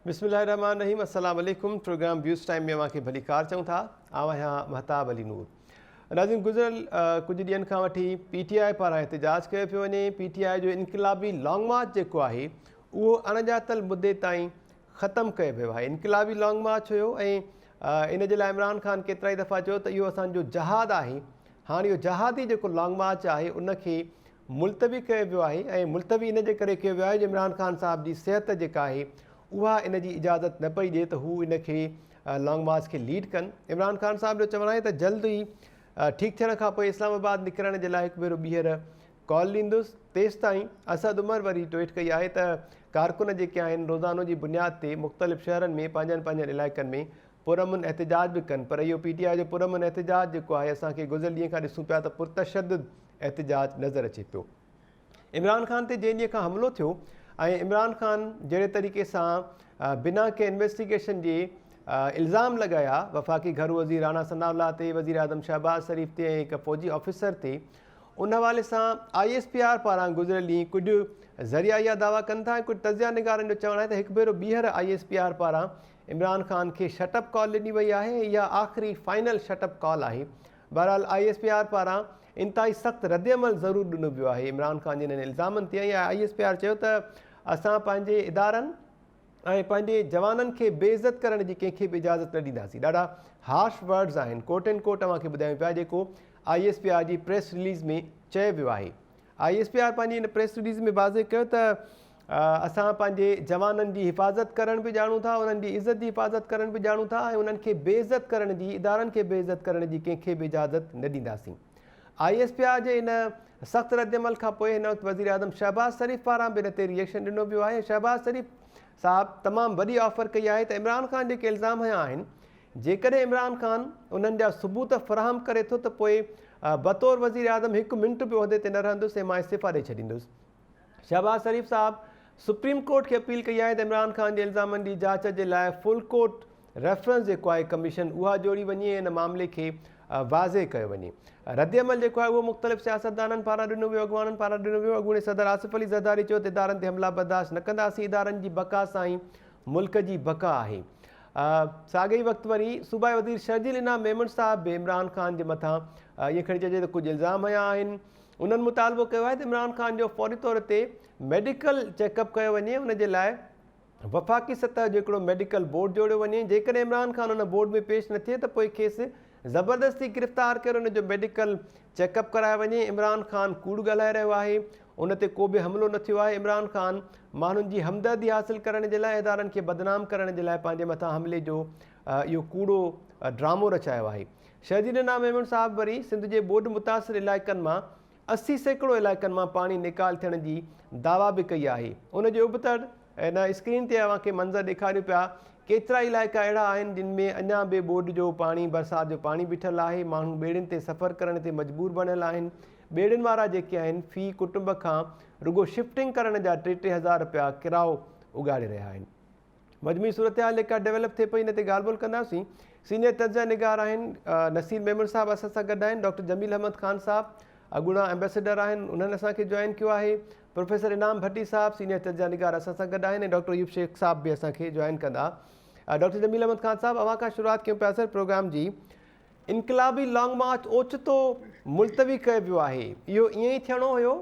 بسم الله الرحمٰن الرحيم السلام عليڪم پروگرام ويوز ٽائيم ۾ اوهان کي ڀليڪار چئون ٿا. آئون آهيان مهتاب علي نور. ناظرين گذريل ڪجهه ڏينهن کان وٺي پي ٽي آء پاران احتجاج ڪيو پيو وڃي. پي ٽي آء جو انقلابي لانگ مارچ جيڪو آهي اهو اڻڄاتل مدي تائين ختم ڪيو ويو آهي. انقلابي لانگ مارچ هيو ۽ ان جي لاء عمران خان ڪيترائي دفعا چيو ته اهو اسان جو جهاد آهي. هاڻ اهو جهادي جيڪو لانگ مارچ آهي ان کي ملتوي ڪيو ويو آهي ۽ ملتوي ان جي ڪري ڪيو ويو آهي جو عمران خان صاحب جي صحت جيڪا آهي اها ان جي اجازت نه پئي ڏئي ته هو ان کي لانگ مارچ کي ليڊ ڪن. عمران خان صاحب جو چوڻ آهي ته جلد ئي ٺيڪ ٿيڻ کان پوء اسلام آباد نڪرڻ جي لاء هڪ ڀيرو ٻيهر ڪال ڏيندس. تيستائين اسد عمر وري ٽوئيٽ ڪئي آهي ته ڪارڪن جيڪي آهن روزانو جي بنياد تي مختلف شهرن ۾ پنهنجن پنهنجن علائقن ۾ پرامن احتجاج به ڪن پر اهو پي ٽي آء جو پرامن احتجاج جيڪو آهي اسان کي گذريل ڏينهن کان ڏسون پيا ته پرتشدد احتجاج نظر اچي پيو. عمران خان تي جنهن ڏينهن کان حملو ٿيو ۽ عمران خان جهڙي طريقي سان بنا ڪنهن انويسٽيگيشن جي الزام لڳايا وفاقي گهرو وزير راڻا ثناء الله تي، وزيراعظم شهباز شريف تي ۽ هڪ فوجي آفيسر تي، ان حوالي سان I S P R پاران گذريل ڏينهن ڪجهه ذريعا اها دعويٰ ڪن ٿا ۽ ڪجهه تجزيه نگارن جو چوڻ آهي ته هڪ ڀيرو ٻيهر I S P R پاران عمران خان کي شٽ اپ ڪال ڏني وئي آهي ۽ اها آخري فائنل شٽ اپ ڪال آهي. بهرحال I S P R پاران انتهائي سخت ردعمل ضرور ڏنو ويو آهي عمران خان جي انهن الزامن تي ۽ I S P R چيو ته اسان پنهنجي ادارن ۽ پنهنجي جوانن کي بي عزت ڪرڻ جي ڪنهن کي به اجازت نه ڏينداسين. ڏاڍا هارش ورڊز آهن ڪوٽ اينڊ ڪوٽ اوهان کي ٻڌايون پيا جيڪو I S P R جي پريس رليز ۾ چيو ويو آهي. I S P R پنهنجي ان پريس رليز ۾ واضح ڪيو ته اسان پنهنجي جوانن جي حفاظت ڪرڻ به ڄاڻون ٿا، انهن جي عزت جي حفاظت ڪرڻ به ڄاڻون ٿا ۽ انهن کي بي عزت ڪرڻ جي، ادارن کي بي عزت ڪرڻ جي ڪنهن کي به اجازت نه ڏينداسين. I S P R جي ان سخت ردعمل کان پوء هن وقت وزيراعظم شهباز شريف پاران به ان تي ري ايڪشن ڏنو ويو آهي ۽ شهباز شريف صاحب تمام وڏي آفر ڪئي آهي ته عمران خان جيڪي الزام هنيا آهن جيڪڏهن عمران خان انهن جا ثبوت فراهم ڪري ٿو ته پوء بطور وزيراعظم هڪ منٽ به عهدي تي نه رهندس ۽ مان استعيفا ڏئي ڇڏيندس. شهباز شريف صاحب سپريم ڪورٽ کي اپيل ڪئي آهي ته عمران خان جي الزامن جي جاچ جي لاء فل ڪورٽ ريفرنس جيڪو آهي ڪميشن اها جوڙي وڃي ۽ ان معاملي کي واضح ڪيو وڃي. ردعمل جيڪو آهي اهو مختلف سياستدانن پاران ڏنو ويو، اڳواڻن پاران ڏنو ويو. اڳوڻي صدر آصف علي زرداري چيو ته ادارن تي حملا برداشت نه ڪنداسين، ادارن جي بقا سان ئي ملڪ جي بقا آهي. ساڳئي وقت وري صوبائي وزير شرجيل انعام ميمڻ صاحب به عمران خان جي مٿان ائين کڻي چئجي ته ڪجهه الزام هنيا آهن. انهن مطالبو ڪيو آهي ته عمران خان جو فوري طور تي ميڊيڪل چيڪ اپ ڪيو وڃي، ان جي لاء وفاقي سطح جو هڪڙو ميڊيڪل بورڊ جوڙيو وڃي، جيڪڏهن عمران خان ان بورڊ ۾ پيش نه ٿئي ته پوء کيس زبردستي گرفتار ڪري ان جو ميڊيڪل چيڪ اپ ڪرايو وڃي، عمران خان ڪوڙ ڳالهائي رهيو آهي، ان تي ڪو به حملو نه ٿيو آهي، عمران خان ماڻهن جي همدردي حاصل ڪرڻ جي لاء ادارن کي بدنام ڪرڻ جي لاء پنهنجي مٿان حملي جو اهو ڪوڙو ڊرامو رچايو آهي. شهزيد انعام ميمڻ صاحب وري سنڌ جي ٻوڏ متاثر علائقن مان 80% علائقن مان پاڻي نيڪال ٿيڻ جي دعويٰ به ڪئي آهي. ان جي ابتڙ هن اسڪرين تي اوهان کي منظر ڏيکاريون پيا ڪيترائي علائقا اهڙا آهن جن ۾ اڃا به ٻوڏ جو پاڻي برسات جو پاڻي بيٺل آهي ماڻهو ٻيڙين تي سفر ڪرڻ تي مجبور بڻيل آهن ٻيڙين وارا جيڪي آهن في ڪٽنب کان رڳو شفٽنگ ڪرڻ جا ٽي ٽي هزار رپيا ڪرايو اڳاڙي رهيا آهن. مجموعي صورتحال جيڪا ڊيولپ ٿئي پئي ان تي ڳالهه ٻولهه ڪنداسين. سينيئر تجزيه نگار آهن نصير ميمڻ صاحب اسان سان گڏ آهن، ڊاڪٽر جميل احمد خان صاحب اڳوڻا ايمبيسيڊر آهن انهن اسان کي جوائن ڪيو آهي، پروفيسر انعام ڀٽي صاحب سينيئر تجزيه نگار اسان سان گڏ آهن ۽ ڊاڪٽر ايوب شيخ صاحب به اسان کي جوائن ڪندا. ڊاڪٽر جميل احمد خان صاحب اوهان کان شروعات ڪيون پيا سر پروگرام جي. انقلابي لانگ مارچ اوچتو ملتوي ڪيو ويو آهي، اهو ائين ئي ٿيڻو هيو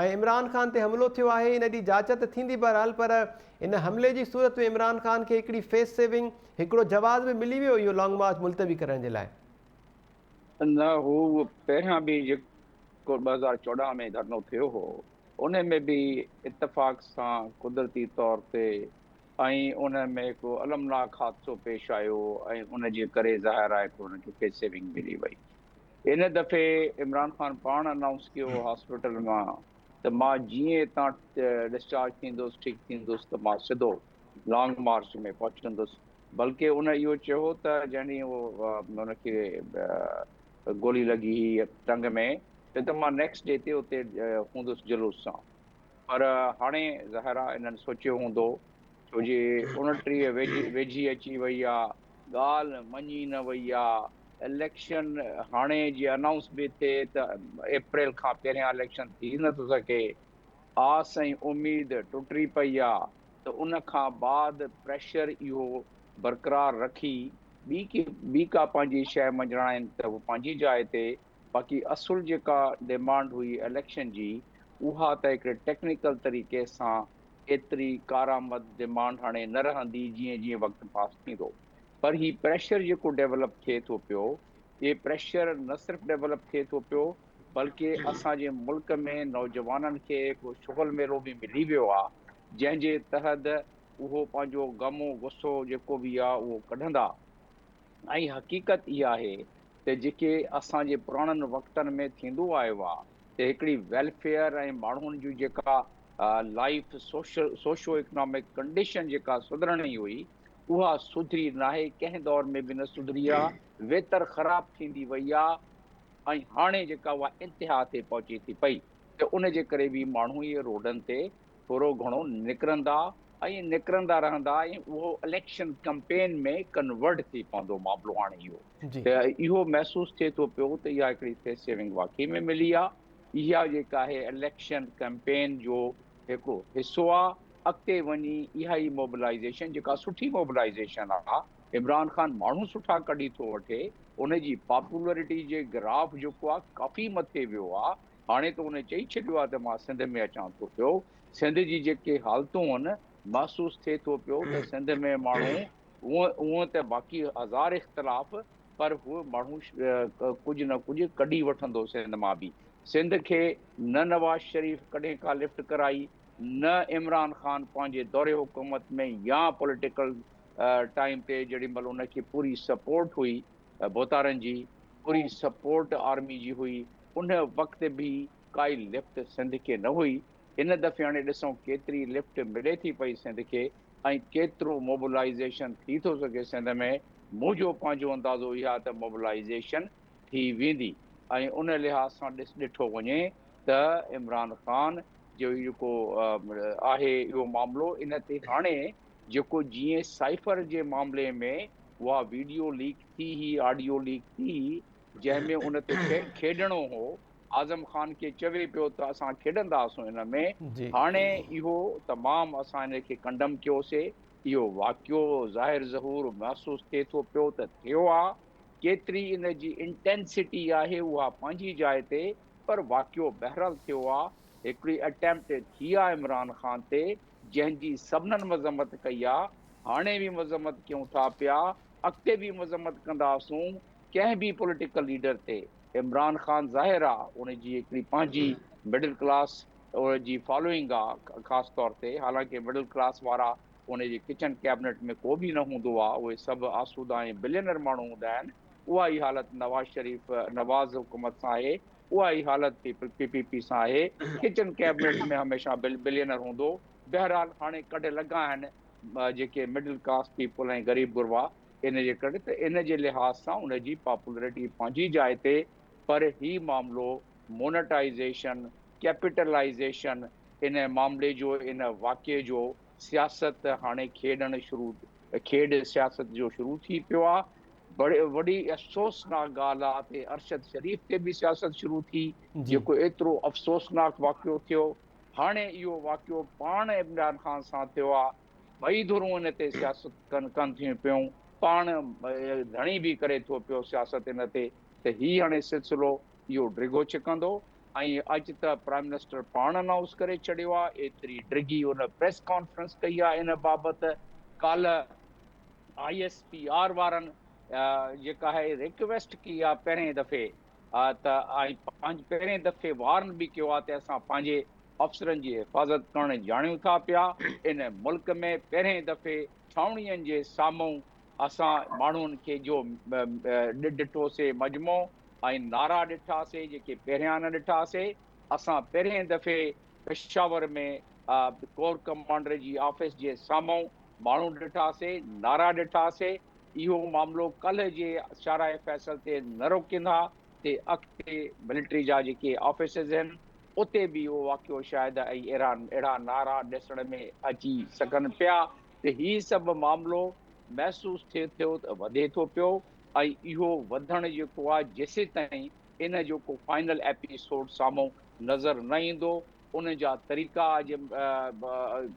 ۽ عمران خان تي حملو ٿيو آهي، ان جي جاچ ته ٿيندي بهرحال پر ان حملي جي صورت ۾ عمران خان کي هڪڙي فيس سيونگ، هڪڙو جواز به ملي ويو اهو لانگ مارچ ملتوي ڪرڻ جي لاء. نه هو پهريان به جيڪو 2014 ۾ ڌرڻو ٿيو هو ان ۾ به اتفاق سان قدرتي طور تي ۽ ان ۾ هڪ المناڪ حادثو پيش آيو ۽ ان جي ڪري ظاهر آهي ته هن کي فيس سيونگ ملي وئي. ان دفعي عمران خان پاڻ انائونس ڪيو هو هاسپيٽل مان ته مان جيئن اتان ڊسچارج ٿيندس ٺيڪ ٿيندس ته مان سڌو لانگ مارچ ۾ پهچندس بلڪه ان اهو چيو هو ته جنهن ڏينهن اهو ان کي گولي لڳي هئي ٽنگ ۾ ته مان نيڪسٽ ڊي تي اتي هوندس جلوس سان. پر هاڻي ظاهر آ انهن سوچيو هوندو ڇو جي 29 ويجهي اچي وئي آ، ڳالهه مڃي نه وئي آ، اليڪشن هاڻي جي انائونس به ٿئي ته اپريل کان پهريان اليڪشن ٿي نه ٿو سگهي، آس ۽ اميد ٽٽي پئي آ. ته ان کان بعد پريشر اهو برقرار رکي ٻي ڪي ٻي ڪا پنهنجي شيء مڃرائين ته هو پنهنجي جاء تي، باقي اصل جيڪا ڊيمانڊ هئي اليڪشن جي اها ته هڪڙي ٽيڪنيڪل طريقي سان ايتري ڪارآمد ڊيمانڊ هاڻي نه رهندي جيئن جيئن وقت پاس ٿيندو. پر هي پريشر جيڪو ڊيولپ ٿئي ٿو پيو، اهي پريشر نه صرف ڊيولپ ٿئي ٿو پيو بلڪه اسان جي ملڪ ۾ نوجوانن کي هڪڙو شغل ميلو به ملي ويو آ جنهن جي تحت اهو پنهنجو غم و غصو جيڪو به آ اهو ڪڍندا ۽ حقيقت اها آهي ته جيڪي اسان جي پراڻن وقتن ۾ ٿيندو آيو آ ته هڪڙي ويلفيئر ۽ ماڻهن جون جيڪا لائيف سوشو اڪنامڪ ڪنڊيشن جيڪا سڌرڻي هئي اها سڌري ناهي، ڪنهن دور ۾ به نه سڌري آ، ويتر خراب ٿيندي وئي آ ۽ هاڻي جيڪا اها انتها تي پهچي ٿي پئي ته ان جي ڪري به ماڻهو اهي روڊن تي ٿورو گهڻو نڪرندا ۽ نڪرندا رهندا ۽ اهو اليڪشن ڪمپين ۾ ڪنورٽ ٿي پوندو معاملو. هاڻي اهو ته اهو محسوس ٿئي ٿو پيو ته اها هڪڙي فيس سيونگ واقعي ۾ ملي آ، اها جيڪا آهي اليڪشن ڪمپين جو هڪڙو حصو آ. اڳتي وڃي اها ئي موبلائيزيشن جيڪا سٺي موبلائيزيشن آ، عمران خان ماڻهو سٺا ڪڍي ٿو وٺي، ان جي پاپولرٽي جي گراف جيڪو آ ڪافي مٿي ويو آ. هاڻي ته ان چئي ڇڏيو آ ته مان سنڌ ۾ اچان ٿو پيو، سنڌ جي جيڪي حالتون هن محسوس ٿئي ٿو پيو ته سنڌ ۾ ماڻهو هونء ته باقي هزار اختلاف پر هو ماڻهو ڪجهه نه ڪجهه ڪڍي وٺندو سنڌ مان به. سنڌ کي نه نواز شريف ڪڏهن ڪا لفٽ ڪرائي نه عمران خان پنهنجي دور حڪومت ۾ يا پوليٽيڪل ٽائيم تي جيڏي مهل ان کي پوري سپورٽ هئي ڀوتارن جي پوري سپورٽ آرمي جي هئي ان وقت به ڪائي لفٽ سنڌ کي نه هئي. هن دفعي هاڻي ڏسون ڪيتري لفٽ ملي ٿي پئي سنڌ کي ۽ ڪيترو موبلائيزيشن ٿي ٿو سگهي سنڌ ۾. منهنجو پنهنجو اندازو اها ته موبلائيزيشن ٿي ويندي ۽ ان لحاظ سان ڏس ڏٺو وڃي ته عمران خان جو جيڪو آهي اهو معاملو ان تي هاڻي جيڪو جيئن سائفر جي معاملي ۾ اها ويڊيو ليڪ ٿي هئي آڊيو ليڪ ٿي هئي جنهن ۾ ان تي کيڏڻو هو، اعظم خان کي چوي پيو ته اسان کيڏنداسون ان ۾، هاڻي اهو تمام اسان ان کي ڪنڊم ڪيوسي، اهو واقعو ظاهر ظهور محسوس ٿئي ٿو پيو ته ٿيو آ، ڪيتري ان جي انٽينسٽي آهي اها پنهنجي جاء تي پر واقعو بهرحال ٿيو آ، هڪڙي اٽيمپٽ ٿي آ عمران خان تي جنهن جي سڀنن مذمت ڪئي آ، هاڻي به مذمت ڪيون ٿا پيا، اڳتي به مذمت ڪنداسون، ڪنهن به پوليٽيڪل ليڊر تي. عمران خان ظاهر آ ان جي هڪڙي پنهنجي مڊل ڪلاس جي فالوئنگ آ خاص طور تي، حالانڪه مڊل ڪلاس وارا ان جي ڪچن ڪيبنٽ ۾ ڪو به نه هوندو آ، اهي سڀ آسودا ۽ بلينر ماڻهو هوندا آهن. اها ئي حالت نواز شريف نواز حڪومت سان آهي، اها ئي حالت پي پي پي سان آهي، ڪچن ڪيبنٽ ۾ هميشه بلينر هوندو. بهرحال هاڻي ڪڍ لڳا آهن جيڪي مڊل ڪلاس پيپل ۽ غريب غربا ان جي ڪري ته ان جي لحاظ سان ان جي پاپولرٽي پنهنجي جاء تي پر هي معاملو مونيٽائيزيشن، ڪيپيٽلائيزيشن ان معاملي جو ان واقعي جو سياست هاڻي کيڏڻ شروع کيڏ سياست جو شروع ٿي پيو آ. وڏي افسوسناڪ ڳالهه آ ته ارشد شريف تي به سياست شروع ٿي جيڪو ايترو افسوسناڪ واقعو ٿيو. هاڻي اهو واقعو پاڻ عمران خان سان ٿيو آ. ٻئي ڌرون ان تي سياست ڪن ٿيون پيون. پاڻ ڌڻي به ڪري ٿو پيو سياست ان تي ته هي هاڻي سلسلو اهو ڊگهو ڇڪندو ۽ اڄ ته پرائم منسٽر پاڻ انائونس ڪري ڇڏيو آ. ايتري ڊگهي ان پريس ڪانفرنس ڪئي آ ان بابت. ڪالهه I S P R وارن جيڪا آهي ريڪويسٽ ڪئي آ پهرين دفعي ته ۽ پهرين دفعي وارن به ڪيو آ ته اسان پنهنجي افسرن جي حفاظت ڪرڻ ڄاڻيون ٿا پيا، ان ملڪ ۾ پهرين دفعي ڇانوڻين جي سامهون اسان ماڻهن کي جو ڏٺوسي مجمعو ۽ نعرا ڏٺاسي جيڪي پهريان نه ڏٺاسي، اسان پهرين دفعي پشاور ۾ ڪور ڪمانڊر جي آفيس جي سامهون ماڻهو ڏٺاسي، نعرا ڏٺاسي، اهو معاملو ڪلهه جي شاهراهه فيصل تي نه روڪين ها تي اڳتي ملٽري جا جيڪي آفيسز آهن اتي به اهو واقعو شايد ۽ اهڙا نعرا ڏسڻ ۾ اچي سگهن پيا ته هي سڀ معاملو محسوس ٿئي ٿو ته وڌي ٿو پيو ۽ اهو وڌڻ جيڪو آهي جيسيتائين ان جو ڪو فائنل ايپيسوڊ سامهون نظر نه ايندو. ان جا طريقا اڄ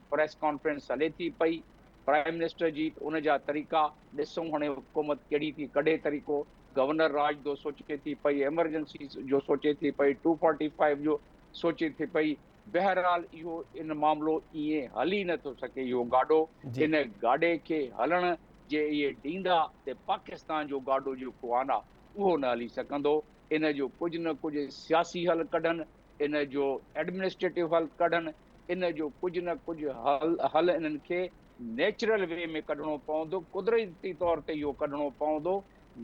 پريس ڪانفرنس هلي ٿي پئي پرائم منسٽر جي ان جا طريقا ڏسون هاڻي حڪومت ڪهڙي ٿي ڪڍي طريقو گورنر راڄ جو سوچي ٿي پئي ايمرجنسي جو سوچي ٿي پئي 245 جو سوچي ٿي پئي بهرحال اهو ان معاملو ائين هلي نه ٿو سگهي اهو گاڏو ان گاڏي کي هلڻ جي اهي ڏيندا ته پاڪستان جو گاڏو جيڪو آهي نه اهو نه هلي سگهندو ان جو ڪجهه نه ڪجهه سياسي حل ڪڍن ان جو ايڊمنسٽريٽو حل ڪڍن ان جو ڪجهه نه ڪجهه حل حل انهن کي نيچرل وي ۾ ڪڍڻو پوندو قدرتي طور تي اهو ڪڍڻو پوندو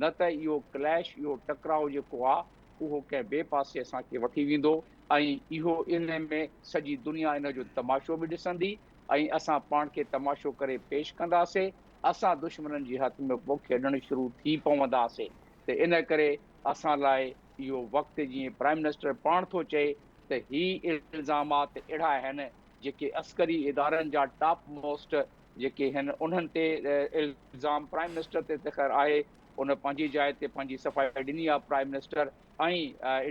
نه ته اهو ڪليش اهو ٽڪراء جيڪو آهي اهو ڪنهن ٻئي پاسي اسان کي وٺي ويندو ۽ اهو ان ۾ سڄي دنيا ان جو تماشو به ڏسندي ۽ اسان پاڻ کي تماشو ڪري پيش ڪنداسي اسان دشمنن جي هٿ ۾ پوء کيڏڻ شروع ٿي پونداسي ته ان ڪري اسان لاء اهو وقت جيئن پرائم منسٽر پاڻ ٿو چئي ته هي الزامات اهڙا آهن جيڪي عسڪري ادارن جا ٽاپ موسٽ جيڪي هن انهن تي الزام پرائم منسٽر تي ته خير آهي ان پنهنجي جاء تي پنهنجي صفائي ڏني آهي پرائم منسٽر ۽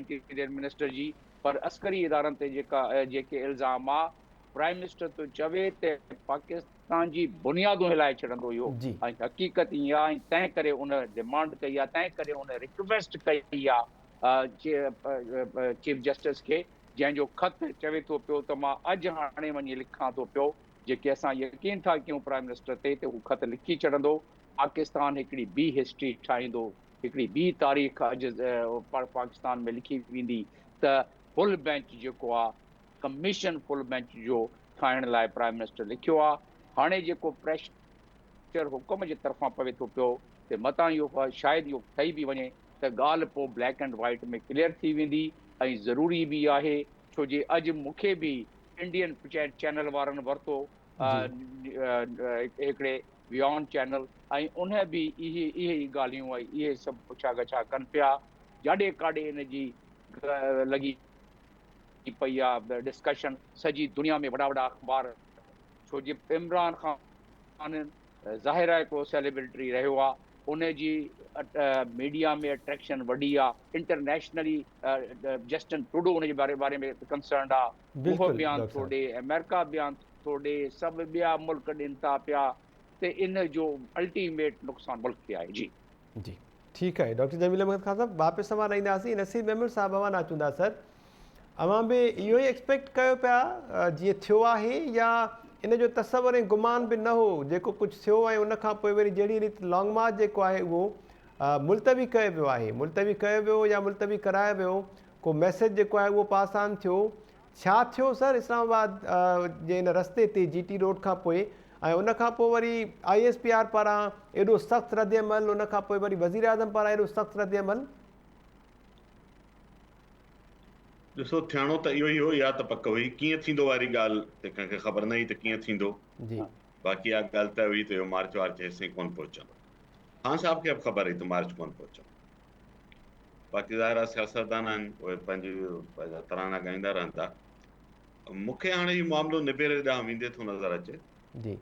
انٽيريئر منسٽر جي پر عسڪري ادارن تي جيڪا جيڪي الزام آ پرائم منسٽر ٿو چوي ته پاڪستان جي بنيادون هلائي ڇڏندو اهو ۽ حقيقت ائين آ ۽ تنهن ڪري ان ڊمانڊ ڪئي آ تنهن ڪري ان رڪويسٽ ڪئي آ چيف جسٽس کي جنهن جو خط چوي ٿو پيو ته مان اڄ هاڻي وڃي لکان ٿو پيو جيڪي اسان يقين ٿا ڪيون پرائم منسٽر تي ته هو خط لکي ڇڏندو پاڪستان هڪڙي ٻي هسٽري ٺاهيندو هڪڙي ٻي تاريخ اڄ پاڪستان ۾ لکي ويندي ته فل بينچ جيڪو آ ڪميشن فل بينچ جو ٺاهڻ لاء پرائم منسٽر لکيو آ هاڻي جيڪو پريشر حڪم جي طرفان پوي ٿو پيو ته متان اهو شايد اهو ٺهي به وڃي ته ڳالهه پوء بليڪ اينڊ وائيٽ ۾ ڪليئر ٿي ويندي ۽ ضروري به آهي ڇو جي اڄ مون کي به انڊين چينل وارن ورتو هڪڙي ويان چينل ۽ ان به اهي اهي ئي ڳالهيون ۽ اهي سڀ پڇا ڳڇا ڪن پيا جاڏي ڪاڏي ان جي لڳي پئي آ ڊسڪشن سڄي دنيا ۾ وڏا وڏا اخبار ڇو جي عمران خان ظاهر آهي هڪڙو سيليبرٽي رهيو آ ان جي ميڊيا ۾ اٽريڪشن وڏي آ انٽرنيشنلي جسٽن ٽروڊو ان جي باري باري ۾ ڪنسرنڊ آ اهو بيان ٿو ڏي آمريڪا بيان ٿو ڏي سڀ ٻيا ملڪ ڏين ٿا پيا ته ان جو الٽيميٽ نقصان ملڪ کي آهي جي. جي ٺيڪ آهي ڊاڪٽر جميل احمد خان صاحب واپس اوهان ڏي اينداسين نصير ميمڻ صاحب اوهان ڏانهن اچون ٿا سر اوهان به اهو ئي ايڪسپيڪٽ ڪيو پيا جيئن ٿيو آهي يا ان جو تصور ۽ گمان به نه هو جيڪو ڪجهه ٿيو ۽ ان کان پوء وري جهڙي ريت لانگ مارچ جيڪو آهي اهو ملتوي ڪيو ويو آهي ملتوي ڪيو ويو يا ملتوي ڪرايو ويو ڪو ميسيج جيڪو آهي اهو پاس آن ٿيو ڇا ٿيو سر اسلام آباد جي ان رستي تي جي ٽي روڊ کان پوء ۽ ان کان پوء وري I S P R پاران ايڏو سخت رد عمل ان کان پوء وري وزيراعظم پاران ايڏو سخت رد عمل. ڏسو ٿيڻو ته اهو ئي هو اها ته پڪ هئي ڪيئن ٿيندو واري ڳالهه تي ڪنهن کي خبر نه هئي ته ڪيئن ٿيندو باقي اها ڳالهه طئي هئي ته اهو مارچ وارچ هيسين ڪونه پهچندو خان صاحب کي به خبر هئي ته مارچ ڪونه پهچندو باقي ظاهر آهي سياستدان آهن اهي پنهنجي پنهنجا ترانا ڳائيندا رهندا مون کي هاڻي هي معاملو نبيري ڏانهن ويندي ٿو نظر اچي جي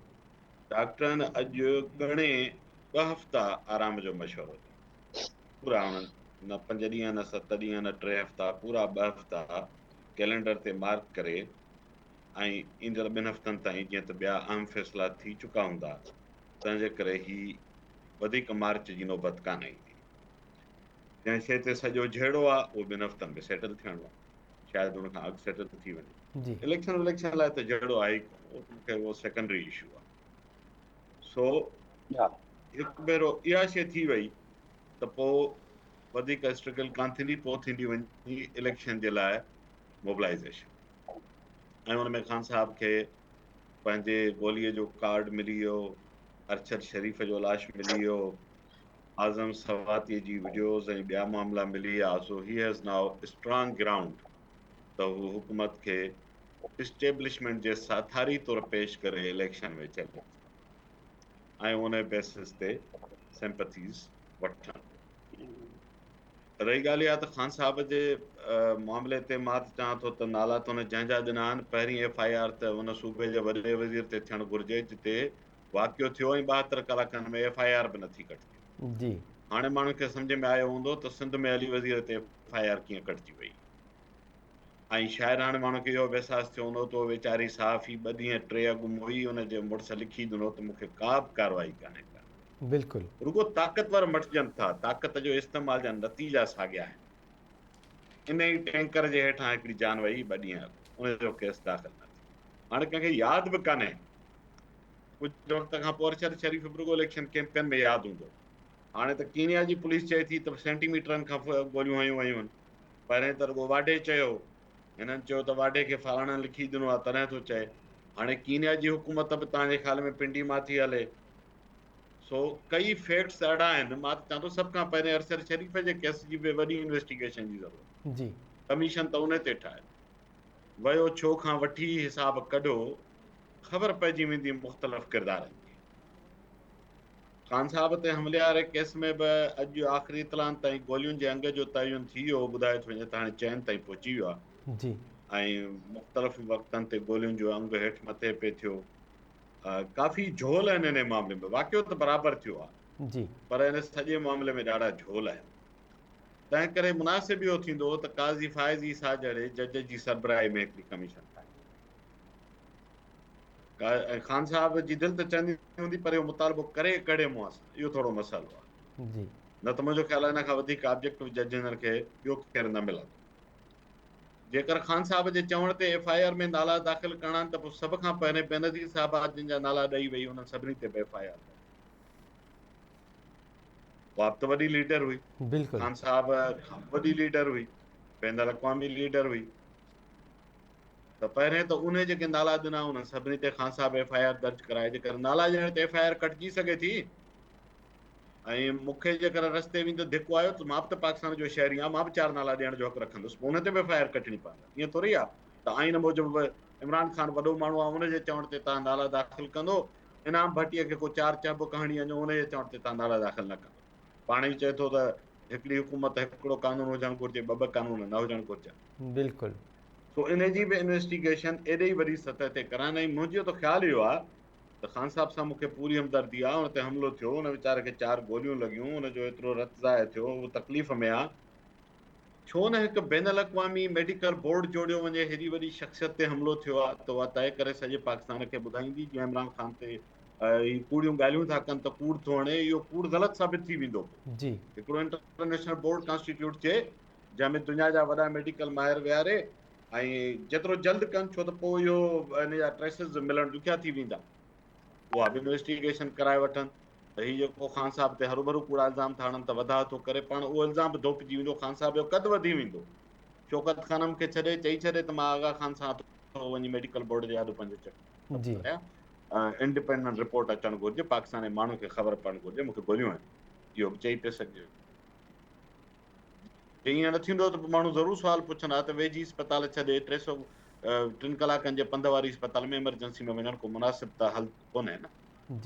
ڊاڪٽرن اڄ ڳڻي ٻه هفتا آرام جو مشورو ڏنو پورا انهن نه پنج ڏينهن نه ست ڏينهن نه ٽي هفتا پورا ٻه هفتا ڪئلينڊر تي مارڪ ڪري ۽ ايندڙ ٻن هفتن تائين جيئن ته ٻيا اهم فيصلا ٿي چڪا هوندا تنهن جي ڪري هي وڌيڪ مارچ جي نوبت ڪانه ايندي. جنهن شيء تي سڄو جهيڙو آ اهو ٻن هفتن ۾ سيٽل ٿيڻو آ شايد ان کان اڳ سيٽل ٿي وڃي. اليڪشن وليڪشن لاء ته جهيڙو آهي ئي ڪونه اهو ته مون کي اهو سيڪنڊري اشو آ. سو هڪ ڀيرو اها شيء ٿي وئي ته پوء وڌيڪ اسٽرگل ڪانه ٿيندي، پوء ٿيندي وڃي اليڪشن جي لاء موبلائيزيشن ۽ ان ۾ خان صاحب کي پنهنجي گوليء جو ڪارڊ ملي ويو، ارشد شريف جو لاش ملي ويو، اعظم سواتيء جي وڊيوز ۽ ٻيا معاملا ملي ويا، so he has now strong ground ته هو حڪومت کي اسٽيبلشمينٽ جي ساٿاري طور پيش ڪري اليڪشن ۾ چيلنج ڪن ۽ ان بيسس تي سيمپٿيز وٺن. رهي ڳالهه اها ته خان صاحب جي معاملي تي مان ته چاهان ٿو ته نالا ته هن جنهن جا ڏنا آهن پهرين ايف I R ته ان صوبي جي وڏي وزير تي ٿيڻ گهرجي جتي واقعو ٿيو ۽ 72 ڪلاڪن ۾ ايف I R به نٿي ڪٽجي. جي. هاڻي ماڻهن کي سمجهه ۾ آيو هوندو ته سنڌ ۾ علي وزير تي ايف I R ڪيئن ڪٽجي وئي. ۽ شايد هاڻي ماڻهن کي اهو به احساس ٿيو هوندو ته اهو ويچاري صحافي ٻه ڏينهن ٽي اڳ موئي ان جي مڙس لکي ڏنو ته مون کي ڪا به ڪارروائي ڪانهي ڪا. بلڪل. رڳو طاقتور مٽجن ٿا، طاقت جو استعمال جا نتيجا ساڳيا آهن. انهي ٽينڪر جي هيٺان هڪڙي جان وئي ٻه ڏينهن اڳ، ان جو ڪيس داخل نه ٿيو. هاڻي ڪنهن کي ياد به ڪانهي. ڪجهه وقت کان پوء ارشد شريف به رڳو اليڪشن ڪيمپين ۾ ياد هوندو. هاڻي ته ڪينيا جي پوليس چئي ٿي ته سينٽي ميٽرن کان گوليون هنيون ويون آهن. پهرين ته رڳو واڍي چيو. هنن چيو ته واڍي کي فلاڻن لکي ڏنو آهي تڏهن ٿو چئي. هاڻي ڪينيا جي حڪومت به توهان جي خيال ۾ پنڊي مان ٿي هلي. سو ڪئي فيڪٽس اهڙا آهن. مان ته چوان ٿو سڀ کان پهرين ارشد شريف جي ڪيس جي به وڏي انويسٽيگيشن جي ضرورت آهي. جي. ڪميشن ته ان تي ٺاهي. ويو ڇو کان وٺي حساب ڪڍو خبر پئجي ويندي مختلف ڪردارن جي. خان صاحب تي حملي واري ڪيس ۾ به اڄ آخري اطلاعن تائين گولين جي انگ جو تعين ٿي ويو هو، ٻڌايو ٿو وڃي ته هاڻي چئن تائين پهچي ويو آهي جي. ۽ مختلف وقتن تي گولين جو انگ هيٺ مٿي پئي ٿيو. ڪافي جهول آهن انهي معاملي ۾ واقعو ته برابر ٿيو آهي جي. پر ان سڄي معاملي ۾ ڏاڍا جهول آهن. تنهن ڪري مناسب اهو ٿيندو ته قاضي فائز عيسيٰ جهڙي جج جي سربراهي ۾ هڪڙي ڪميشن ٺاهي وڃي. ۽ خان صاحب جي دل ته چوندي هوندي پر اهو مطالبو ڪري ڪهڙي منهن سان اهو ٿورو مسئلو آهي. جي. نه ته منهنجو خيال آهي ان کان وڌيڪ آبجيڪٽو جج هنن کي ٻيو ڪير نه ملندو. جيڪر خان صاحب جي چوڻ تي ايف I R ۾ نالا داخل ڪرڻا آهن ته پوء سڀ کان پهرين بينظير صاحبه جن جا نالا ڏئي وئي انهن سڀني تي به ايف I R درج ڪري. اها به ته وڏي ليڊر هئي. بلڪل. خان صاحب کان به وڏي ليڊر هئي. بين الاقوامي ليڊر هئي. ته پهرين ته انهي جيڪي نالا ڏنا انهن سڀني تي خان صاحب ايف I R درج ڪرائي جيڪر نالا ڏيڻ تي ايف I R ڪٽجي سگهي ٿي ۽ مون کي جيڪر رستي ويندي ڌڪو آيو ته مان به ته پاڪستان جو شهري آهيان مان به چار نالا ڏيڻ جو حق رکندس پوء انهي تي به ايف I R ڪٽڻي پوندي ائين ٿوري آهي ته آئين موجب عمران خان وڏو ماڻهو آهي ان جي چوڻ تي تان نالا داخل ڪندو انعام ڀٽي کي ڪو چار چهبڪ هڻي وڃو ان جي چوڻ تي تان نالا داخل نه ڪندو پاڻ ئي چئي ٿو ته هڪڙي حڪومت هڪڙو قانون هجڻ گهرجي ٻه ٻه قانون نه هجڻ گهرجن. بلڪل. سو انهي جي به انويسٽيگيشن ايڏي ئي وڏي سطح تي ڪرائن ۽ منهنجو ته خيال اهو آهي ته خان صاحب سان مون کي پوري همدردي آهي ان تي حملو ٿيو ان ويچاري کي چار گوليون لڳيون ان جو ايترو رت ضايع ٿيو هو تڪليف ۾ آهي ڇو نه هڪ بين الاقوامي ميڊيڪل بورڊ جوڙيو وڃي هيڏي وڏي شخصيت تي حملو ٿيو آهي ته اها طئي ڪري سڄي پاڪستان کي ٻڌائيندي جيئن عمران خان تي هي ڪوڙيون ڳالهيون ٿا ڪن ته ڪوڙ ٿو هڻي اهو ڪوڙ غلط ثابت ٿي ويندو پوء جي. هڪڙو انٽرنيشنل بورڊ ڪانسٽيٽيوٽ ٿئي جنهن ۾ دنيا جا وڏا ميڊيڪل ماهر ويهاري ۽ جيترو جلد ڪن ڇو ته پوء اهو ان جا ٽريسز ملڻ ڏکيا ٿي ويندا اها به انويسٽيگيشن ڪرائي وٺن ته هي جيڪو خان صاحب تي هروڀرو ڪوڙا الزام ٿا هڻن ته وڌاء ٿو ڪري پاڻ اهو الزام به ڌوپجي ويندو خان صاحب جو قد وڌي ويندو شوڪت خانم کي ڇڏي چئي ڇڏي ته مان آغا خان سان ٿو وڃي ميڊيڪل بورڊ جي آڏو پنهنجو چڪ جي ڪريان انڊيپينڊنٽ رپورٽ اچڻ گهرجي پاڪستان جي ماڻهن کي خبر پوڻ گهرجي مون کي گوليون هڻي اهو به چئي پئي سگهجي. جي ائين نه ٿيندو ته پوء ماڻهو ضرور سوال پڇندا ته ويجهي اسپتال ڇڏي ٽي سو ٽن ڪلاڪن جي پنڌ واري اسپتال ۾ ايمرجنسي ۾ وڃڻ ڪو مناسب ته حل ڪونهي نه.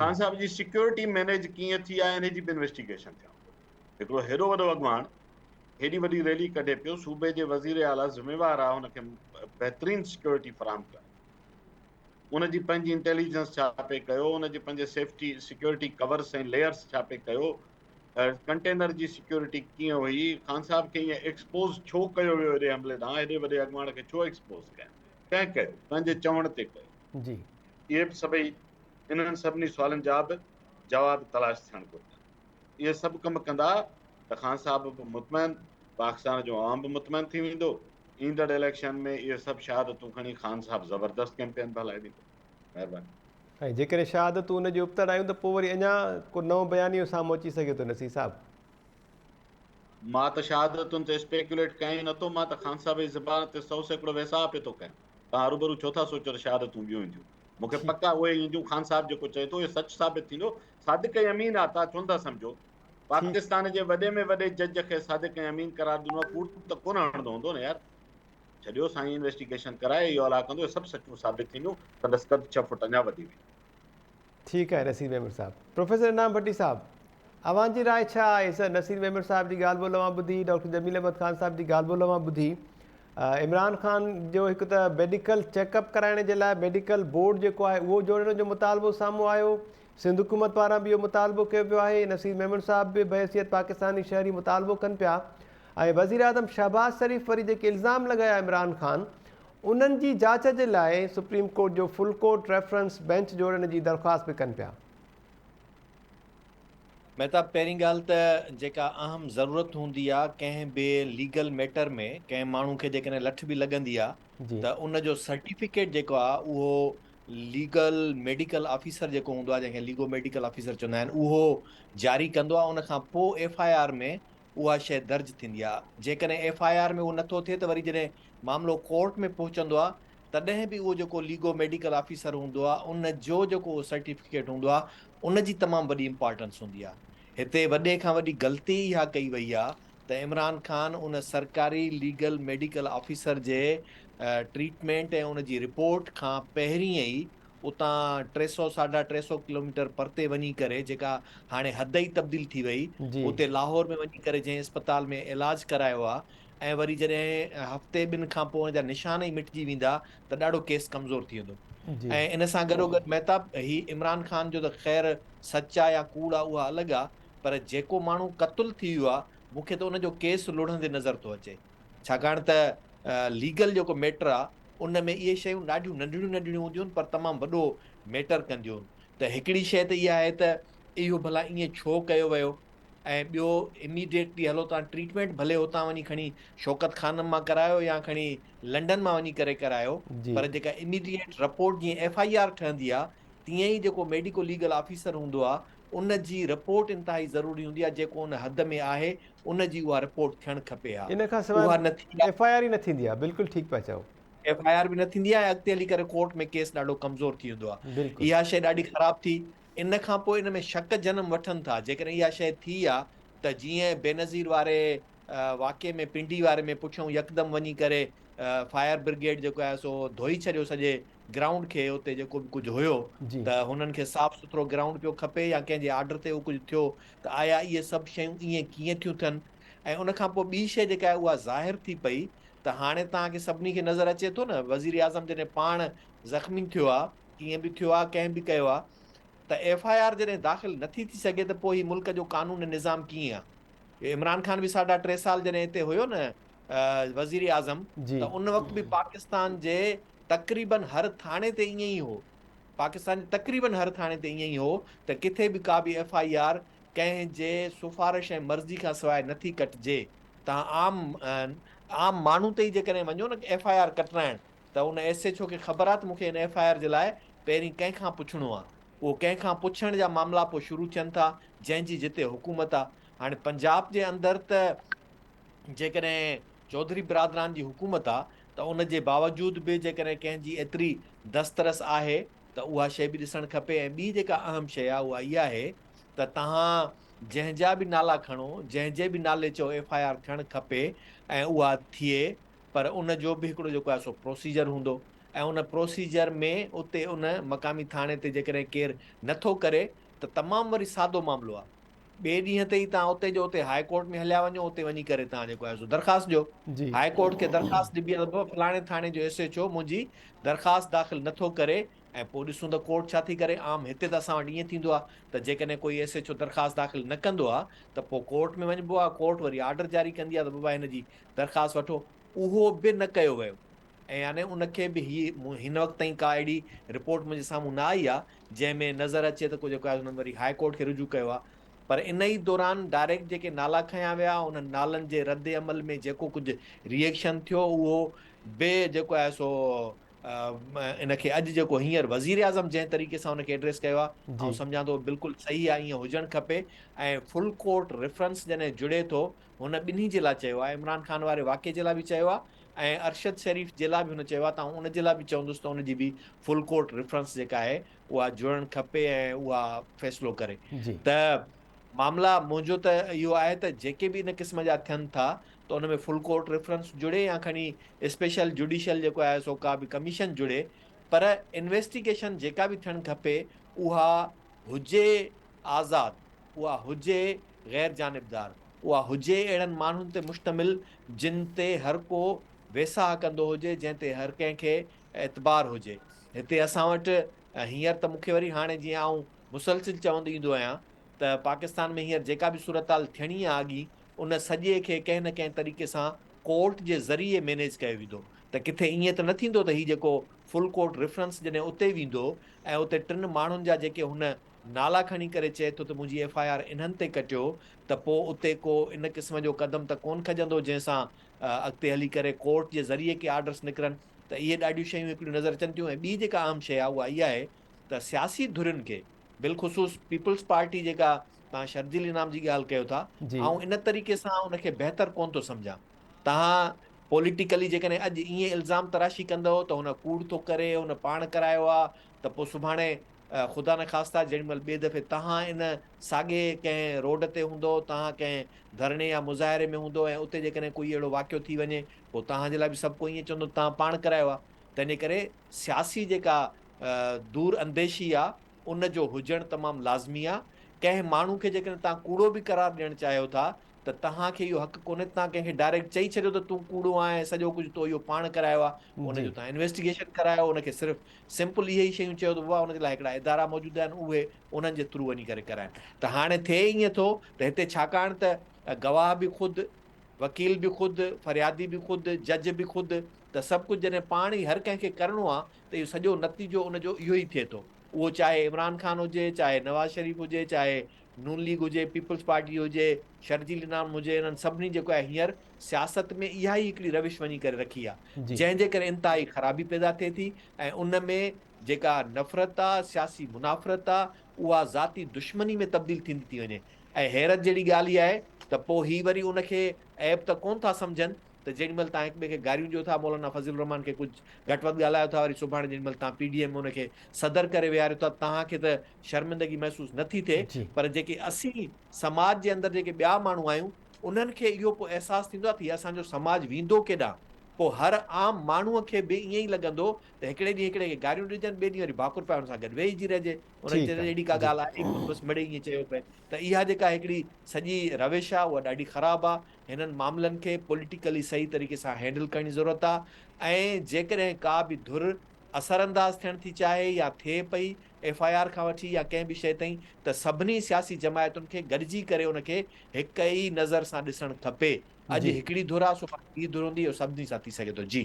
خان صاحب جي سيڪيورٽي مينيج ڪيئن ٿي آهي انهي جي به انويسٽيگيشن ٿيڻ گهرجي. هڪڙو هيڏو وڏو اڳواڻ هيڏي وڏي ريلي ڪڍي پيو صوبي جي وزير اعليٰ ذميوار آهي هن کي بهترين سيڪيورٽي فراهم ڪرڻ ان جي پنهنجي انٽيليجنس ڇا پئي ڪيو ان جي پنهنجي سيفٽي سيڪيورٽي ڪورس ۽ ليئرس ڇا پئي ڪيو ڪنٽينر جي سيڪيورٽي ڪيئن هئي، خان صاحب کي ائين ايڪسپوز ڇو ڪيو ويو ايڏي حملي ڏانهن، ايڏي وڏي اڳواڻ کي ڇو ايڪسپوز ڪيائين، ڪنهن ڪيو، ڪنهن جي چوڻ تي ڪيو؟ جي. اهي به سڀئي انهن سڀني سوالن جا به جواب تلاش ٿيڻ گهرجن. اهي سڀ ڪم ڪندا ته خان صاحب به مطمئن، پاڪستان جو عوام به مطمئن ٿي ويندو، ايندڙ اليڪشن ۾ اهي سڀ شهادتون کڻي خان صاحب زبردست ڪيمپين به هلائي ويندو. مهرباني. ۽ جيڪڏهن شهادتون ان جي ابتڙ آيون ته پوء وري اڃا ڪو نئون بيانيو سامهون اچي سگهي ٿو نصير صاحب. مان ته شهادتن تي اسپيڪيوليٽ ڪيان ئي نٿو، مان ته خان صاحب جي زبان تي 100% ويساهه پئي ٿو ڪيان. توهان هروڀرو ڇو ٿا سوچيو ته شهادتون ٻيون اينديون؟ مون کي پڪ آهي اهي ئي اينديون، خان صاحب جيڪو چئي ٿو اهو سچ ثابت ٿيندو، صادق ۽ امين آهي، توهان ڇو نٿا سمجهو؟ پاڪستان جي وڏي ۾ وڏي جج کي صادق ۽ امين قرار ڏنو آهي، ڪوڙ ته ڪونه هڻندو هوندو نه يار. ڇڏيو سائين انويسٽيگيشن ڪرائي اهو الله ڪندو اهي سڀ سچون ثابت ٿينديون سندس قد ڇهه فوٽ اڃا وڌي ويندو. ٺيڪ آهي نصير ميمڻ صاحب. پروفيسر انعام ڀٽي صاحب اوهان جي راء ڇا آهي سر نصير ميمڻ صاحب جي ڳالهه ٻولهه اوهان ٻڌي ڊاڪٽر جميل احمد خان صاحب جي ڳالهه ٻولهه اوهان ٻڌي عمران خان جو هڪ ته ميڊيڪل چيڪ اپ ڪرائڻ جي لاء ميڊيڪل بورڊ جيڪو آهي اهو جوڙڻ جو مطالبو سامهون آيو سنڌ حڪومت پاران به اهو مطالبو ڪيو ويو آهي نصير ميمڻ صاحب به بحيثيت پاڪستاني شهري مطالبو ڪن پيا. ۽ وزيراعظم شهباز شريف وري جيڪي الزام لڳايا عمران خان انهن جي جاچ جي لاء سپريم ڪورٽ جو فل ڪورٽ ريفرنس بئنچ جوڙڻ جي درخواست به ڪن پيا. مهتاب پهرين ڳالهه ته جيڪا اهم ضرورت هوندي آ ڪنهن به ليگل ميٽر ۾ ڪنهن ماڻهو کي جيڪڏهن لٺ به لڳندي آ ته ان جو سرٽيفڪيٽ جيڪو آ اهو ليگل ميڊيڪل آفيسر جيڪو هوندو آ جنهن کي ليگو ميڊيڪل آفيسر چوندا آهن اهو جاري ڪندو آ ان کان پوء ايف I R ۾ اها شيء درج ٿيندي آ جيڪڏهن ايف I R ۾ اهو نٿو ٿئي ته وري جڏهن معاملو ڪورٽ ۾ پهچندو آ تڏهن به اهو جيڪو ليگو ميڊيڪل آفيسر هوندو آ ان جو جيڪو اهو سرٽيفڪيٽ هوندو آ ان جي تمام وڏي امپارٽنس هوندي آ. هتي وڏي کان وڏي غلطي اها ڪئي وئي آ ته عمران خان ان سرڪاري ليگل ميڊيڪل آفيسر جي ٽريٽمينٽ ۽ ان جي رپورٽ کان پهرين ئي اتان 300 ساڍا 300 ڪلوميٽر پرتي وڃي ڪري جيڪا هاڻي حد ئي تبديل ٿي وئي اتي لاهور ۾ وڃي ڪري جنهن اسپتال ۾ علاج ڪرايو آ ۽ وري جڏهن هفتي ٻن کان پوء ان جا نشان ئي مٽجي ويندا ته ڏاڍو ڪيس ڪمزور ٿي ويندو ۽ ان سان گڏوگڏ مهتاب هي عمران خان جو ته خير سچ آ يا ڪوڙ آ اها الڳ آ پر جيڪو ماڻهو قتل ٿي ويو آ مون کي ته ان جو ڪيس لڙهندي نظر ٿو اچي ڇاڪاڻ ته ليگل جيڪو ميٽر آ ان ۾ اهي شيون ڏاڍيون ننڍڙيون ننڍڙيون هونديون آهن پر تمام وڏو ميٽر ڪنديون آهن ته هڪڙي شيء ته اها آهي ته اهو ڀلا ائين ڇو ڪيو ويو ۽ ٻيو اميڊيٽلي هلو توهان ٽريٽمينٽ ڀلي هتان وڃي کڻي شوڪت خانم مان ڪرايو يا کڻي لنڊن مان وڃي ڪري ڪرايو پر جيڪا اميڊيٽ رپورٽ جيئن ايف I R ٺهندي آ تيئن ئي جيڪو ميڊيڪو ليگل آفيسر هوندو آ ان جي رپورٽ انتهائي ضروري هوندي آ جيڪو ان حد ۾ آهي ان جي اها رپورٽ ٿيڻ کپي ها ان کان سواء اها نه ٿي آ. ايف I R ئي نه ٿيندي آ بلڪل ٺيڪ پيا چئو. ايف I R به نه ٿيندي آ ۽ اڳتي هلي ڪري ڪورٽ ۾ ڪيس ڏاڍو ڪمزور ٿي ويندو آ اها شيء ڏاڍي خراب ٿي ان کان پوء ان ۾ شڪ جنم وٺن ٿا، جيڪڏهن اها شيء ٿي آ ته جيئن بينظير واري واقعي ۾ پنڊي واري ۾ پٺيون يڪدم وڃي ڪري فائر برگيڊ جيڪو آهي سو ڌوئي ڇڏيو سڄي گرائونڊ کي اتي جيڪو به ڪجهه هيو ته هنن کي صاف سٿرو گرائونڊ پيو کپي يا ڪنهن جي آرڊر تي اهو ڪجهه ٿيو ته آيا اهي سڀ شيون ائين ڪيئن ٿيون ٿين ۽ ان کان پوء ٻي شيء جيڪا آهي اها ظاهر ٿي پئي ته هاڻي توهان کي سڀني کي نظر اچي ٿو نه وزيراعظم جڏهن پاڻ زخمي ٿيو آ ڪيئن به ٿيو آ ڪنهن به ڪيو آ ته ايف I R جڏهن داخل نٿي ٿي سگهي ته پوء هي ملڪ جو قانون ۽ نظام ڪيئن آ؟ عمران خان به ساڍا ٽي سال جڏهن هتي هيو نه وزير اعظم ته ان وقت به پاڪستان جي تقريبن هر ٿاڻي تي ائين ئي هو پاڪستان جي تقريبن هر ٿاڻي تي ائين ئي هو ته ڪٿي به ڪا به ايف I R ڪنهن جي سفارش ۽ مرضي کان سواء نٿي ڪٽجي تان عام عام ماڻهو تي ئي جيڪڏهن وڃو نه ايف I R ڪٽرائڻ ته ان ايس ايڇ او کي خبر آ ته مون کي هن ايف I R جي لاء پهرين ڪنهن کان پڇڻو آ. اهو ڪنهن کان پڇڻ جا معاملا پوء شروع ٿين ٿا جنهن جي جتي حڪومت آ. هاڻي پنجاب جي اندر ته جيڪڏهن چوڌري برادران جي حڪومت آ ته ان جي باوجود به جيڪڏهن ڪنهن جي ايتري دسترس آهي ته اها شيء به ڏسڻ کپي ۽ ٻي جيڪا اهم شيء آ اها اها آهي ته توهان جنهن جا به نالا کڻو جنهن جي به نالي چئو ايف I R ٿيڻ کپي ۽ اها ٿئي پر ان جو به هڪڙو جيڪو آهي سو پروسيجر هوندو ۽ ان پروسيجر ۾ اتي ان مقامي ٿاڻي تي جيڪڏهن ڪير نٿو ڪري ته تمام وري سادو معاملو آهي ٻئي ڏينهن تي ئي توهان اتي جو اتي هاء ڪورٽ ۾ هليا وڃو اتي وڃي ڪري توهان جيڪو آهي سو درخواست ڏيو هاء ڪورٽ کي درخواست ڏبي آهي ته فلاڻي ٿاڻي جو ايس ايڇ او منهنجي درخواست داخل نٿو ڪري ۽ پوء ڏسون ته ڪورٽ ڇا ٿي ڪري عام هتي ته اسان وٽ ائين ٿيندو آهي ته جيڪڏهن ڪوئي ايس ايڇ او درخواست داخل نه ڪندو آهي ته پوء ڪورٽ ۾ وڃبو آهي ڪورٽ وري آرڊر جاري ڪندي آهي ته بابا هن جي درخواست وٺو اهو به نه ڪيو ويو ۽ يعني ان کي به هي هن وقت تائين ڪا اهڙي رپورٽ منهنجي سامهون نه آئي آهي جنهن ۾ نظر اچي ته ڪو جيڪو آهي انهن وري هاء ڪورٽ کي رجوع ڪيو آهي پر ان ئي دوران ڊائريڪٽ جيڪي نالا کنيا ويا انهن نالن جي رد عمل ۾ جيڪو ڪجهه ريئيڪشن ٿيو اهو به جيڪو آهي سو ان کي اڄ جيڪو هينئر وزيراعظم جنهن طريقي سان ان کي ايڊريس ڪيو آهي آئون سمجهان ٿو بلڪل صحيح آهي ائين هجڻ کپي ۽ فل ڪورٽ ريفرنس جڏهن جڙي ٿو هن ٻنهي جي لاء چيو آهي عمران خان واري واقعي جي لاء به چيو آهي ۽ ارشد شريف جي لاء به هن چيو آهي ته آئون ان جي لاء به چوندس ته ان جي به فل ڪورٽ ريفرنس جيڪا آهي اها جڙڻ کپي ۽ اها فيصلو ڪري ته معاملا منهنجو ته اهو آهي ته جيڪي به ان قسم جا ٿين ٿا ته ان ۾ فل ڪورٽ ريفرنس جڙي يا کڻي اسپيشل جوڊيشل جيڪو آهي سو ڪا به ڪميشن جڙي پر انويسٽيگيشن جيڪا به ٿيڻ کپي اها هجي آزاد، اها هجي غير جانبدار، اها هجي اهڙن ماڻهن تي مشتمل جن تي هر ڪو ويساهه ڪندو هجي، جنهن تي هر ڪنهن کي اعتبار هجي. هتي اسان وٽ هينئر ته مون کي وري هاڻي جيئن آئون مسلسل چوندو ايندو آهيان ته پاڪستان ۾ هينئر جيڪا به صورتحال ٿيڻي آهي اڳي ان سڄي کي ڪنهن نه ڪنهن طريقي سان ڪورٽ جي ذريعي مينيج ڪيو ويندو ته ڪٿي ائين ته نه ٿيندو ته هي جيڪو فل ڪورٽ ريفرنس جڏهن اتي ويندو ۽ اتي ٽن ماڻهن جا جيڪي هن نالا کڻي ڪري چئي ٿو ته منهنجي ايف I R انهن تي ڪٽيو ته پوء اتي ڪو ان قسم جو قدم ته ڪونه کڄندو جنهن سان اڳتي هلي ڪري ڪورٽ جي ذريعي ڪي آرڊرس نڪرن ته اهي ڏاڍيون شيون هڪڙيون نظر اچن ٿيون ۽ ٻي جيڪا اهم شيء آهي اها اها آهي ته سياسي ڌرين کي بالخصوص پيپلز پارٽي جيڪا توهان شرجيل انعام جي ڳالهه ڪيو ٿا آئون ان طريقي سان ان کي بهتر ڪونه ٿو سمجهان توهان پوليٽيڪلي جيڪڏهن اڄ ائين الزام تراشي ڪندؤ ته هن ڪوڙ ٿو ڪري هن پاڻ ڪرايو آهي ته پوء سڀاڻي خدا نخواسته جيڏي مهل ٻئي دفعي توهان ان ساڳي ڪنهن روڊ تي هوندؤ توهان ڪنهن ڌرڻي يا مظاهري ۾ هوندؤ ۽ اتي جيڪڏهن ڪوئي اهڙو واقعو ٿي وڃي پوء توهان جي لاء به سڀ ڪو ائين چوندو ته توهان پاڻ ڪرايو آهي تنهنجي ڪري سياسي جيڪا دور انديشي آ ان جو هجڻ تمام لازمي آ. ڪنهن ماڻهو کي جيڪڏهن توهان ڪوڙو به قرار ڏيڻ چاهيو ٿا ته توهان کي اهو حق ڪونهي ته توهان ڪنهن کي ڊائريڪٽ چئي ڇڏيو ته تون ڪوڙو آهين ۽ سڄو ڪجهه تو اهو پاڻ ڪرايو آ ان جو توهان انويسٽيگيشن ڪرايو ان کي صرف سمپل اهي ئي شيون چيو ته بابا ان جي لاء هڪڙا ادارا موجود آهن اهي انهن جي ٿرو وڃي ڪري ڪرائن ته هاڻي ٿئي ائين ٿو ته هتي ڇاڪاڻ ته گواهه به خود وڪيل به خود فريادي به خود جج به خود ته سڀ ڪجهه جڏهن پاڻ ئي هر ڪنهن کي ڪرڻو آ ته اهو سڄو نتيجو ان جو اهو ئي ٿئي ٿو. اهو چاهي عمران خان هجي، چاهي نواز شريف هجي، چاهي نون ليگ هجي، پيپلز پارٽي هجي، شرجيل انعام هجي، انهن سڀني جيڪو آهي هينئر سياست ۾ اها ئي هڪڙي روش وڃي ڪري رکي آ، جنهن جي ڪري انتهائي خرابي پيدا ٿئي ٿي ۽ ان ۾ جيڪا نفرت آ، سياسي منافرت آ، اها ذاتي دشمني ۾ تبديل ٿيندي ٿي وڃي ۽ حيرت جهڙي ڳالهه اها آهي ته پوء هي وري ان کي عيب ته ڪونه ٿا سمجهن ته جيڏي مهل توهان هڪ ٻئي کي گاريون ڏيو ٿا، مولانا فضل الرحمان کي ڪجهه گهٽ وڌ ڳالهايو ٿا، وري سڀاڻي جيڏي مهل توهان پي ڊي ايم ۾ ان کي صدر ڪري ويهاريو ٿا، توهان کي ته شرمندگي محسوس نه ٿي ٿئي، پر جيڪي اسين سماج جي اندر جيڪي ٻيا ماڻهو آهيون، انهن کي اهو پوء احساس ٿيندو آهي ته هي اسان جو سماج ويندو ڪيڏانهن؟ پوء هر عام ماڻهوء کي به ائين ئي لڳندو ته هڪڙي ڏينهن هڪڙي کي گاريون ڏجن، ٻئي ڏينهن وري ڀاڪر پائي ان سان گڏ ويهي جي رهجي، ان کي چئجي اهڙي ڪا ڳالهه آهي ئي ڪونه، بس مڙئي ائين چيو پئي ته اها جيڪا هڪڙي سڄي روش آهي اها ڏاڍي خراب آهي. هنن معاملن کي پوليٽيڪلي صحيح طريقي سان هينڊل ڪرڻ جي ضرورت آ ۽ جيڪڏهن ڪا به ڌر اثر انداز ٿيڻ ٿي چاهي يا ٿئي پئي ايف I R کان وٺي يا ڪنهن به شيء تائين ته سڀني سياسي جماعتن کي گڏجي ڪري ان کي هڪ ئي نظر سان ڏسڻ کپي اڄ هڪڙي ڌر آ سڀاڻي ٻي ڌر هوندي اهو سڀني سان ٿي سگهي ٿو جي.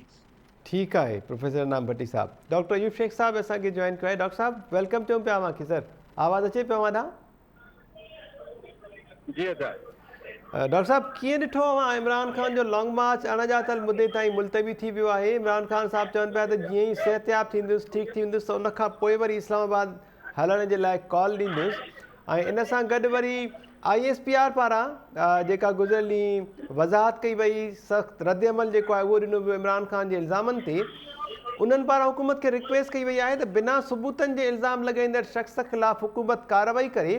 ٺيڪ آهي پروفيسر انعام ڀٽي صاحب. ڊاڪٽر ايوب شيخ صاحب اسان کي جوائن ڪيو آهي ڊاڪٽر صاحب welcome چئون پيا اوهان کي سر آواز اچي پيو اوهان ڏانهن. جي ادا. ڊاڪٽر صاحب ڪيئن ڏٺو اوهان عمران خان جو لانگ مارچ اڻڄاتل مدي تائين ملتوي ٿي ويو آهي عمران خان صاحب چون پيا ته جيئن ئي صحتياب ٿيندس ٺيڪ ٿي ويندس ته ان کان پوء وري اسلام آباد هلڻ جي لاء ڪال ڏيندس ۽ ان سان گڏ وري I S P R پاران جيڪا گذريل ڏينهن وضاحت ڪئي وئي سخت رد عمل جيڪو آهي اهو ڏنو ويو عمران خان جي الزامن تي انهن پاران حڪومت کي رڪويسٽ ڪئي وئي آهي ته بنا ثبوتن جي الزام لڳائيندڙ شخص خلاف حڪومت ڪارروائي ڪري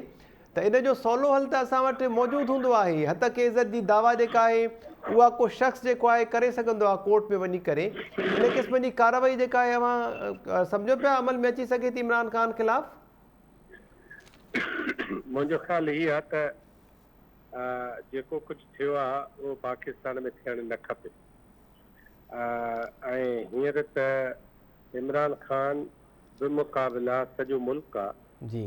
ته ان جو سولو حل ته اسان وٽ موجود هوندو آهي هتڪ عزت جي دعويٰ جيڪا آهي اها ڪو شخص جيڪو آهي ڪري سگهندو آهي ڪورٽ ۾ وڃي ڪري ان قسم جي ڪارروائي جيڪا آهي اوهان سمجهو پيا عمل ۾ اچي سگهي ٿي عمران خان خلاف؟ منهنجو خيال هي آهي ته جيڪو ڪجهه ٿيو آهي اهو پاڪستان ۾ ٿيڻ نه کپي. ۽ هينئر ته عمران خان بمقابله سڄو ملڪ آ. جي.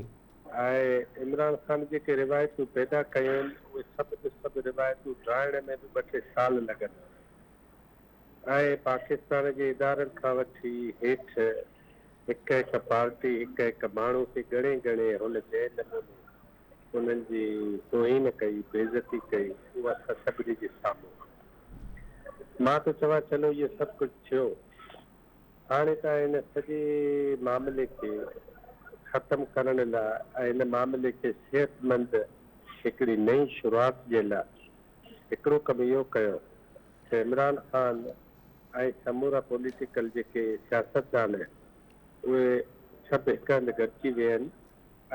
۽ عمران خان جيڪي روايتون پيدا ڪيون آهن اهي سڀ جو سڀ روايتون ڊاهڻ ۾ به ٻه ٽي سال لڳندا ۽ پاڪستان جي ادارن کان وٺي هيٺ هڪ هڪ پارٽي هڪ هڪ ماڻهو کي ڳڻي ڳڻي هن جنهن نموني انهن جي توهين ڪئي، بيعزتي ڪئي، اهو اسان سڀني جي سامهون آهي. مان ٿو چوان چلو اهو سڀ ڪجهه ٿيو، هاڻي توهان هن سڄي معاملي کي ختم ڪرڻ لاء ۽ هن معاملي کي صحتمند هڪڙي نئين شروعات جي لاء هڪڙو ڪم اهو ڪيو ته عمران خان ۽ سمورا پوليٽيڪل جيڪي سياستدان آهن اهي سڀ هڪ هنڌ گڏجي ويهن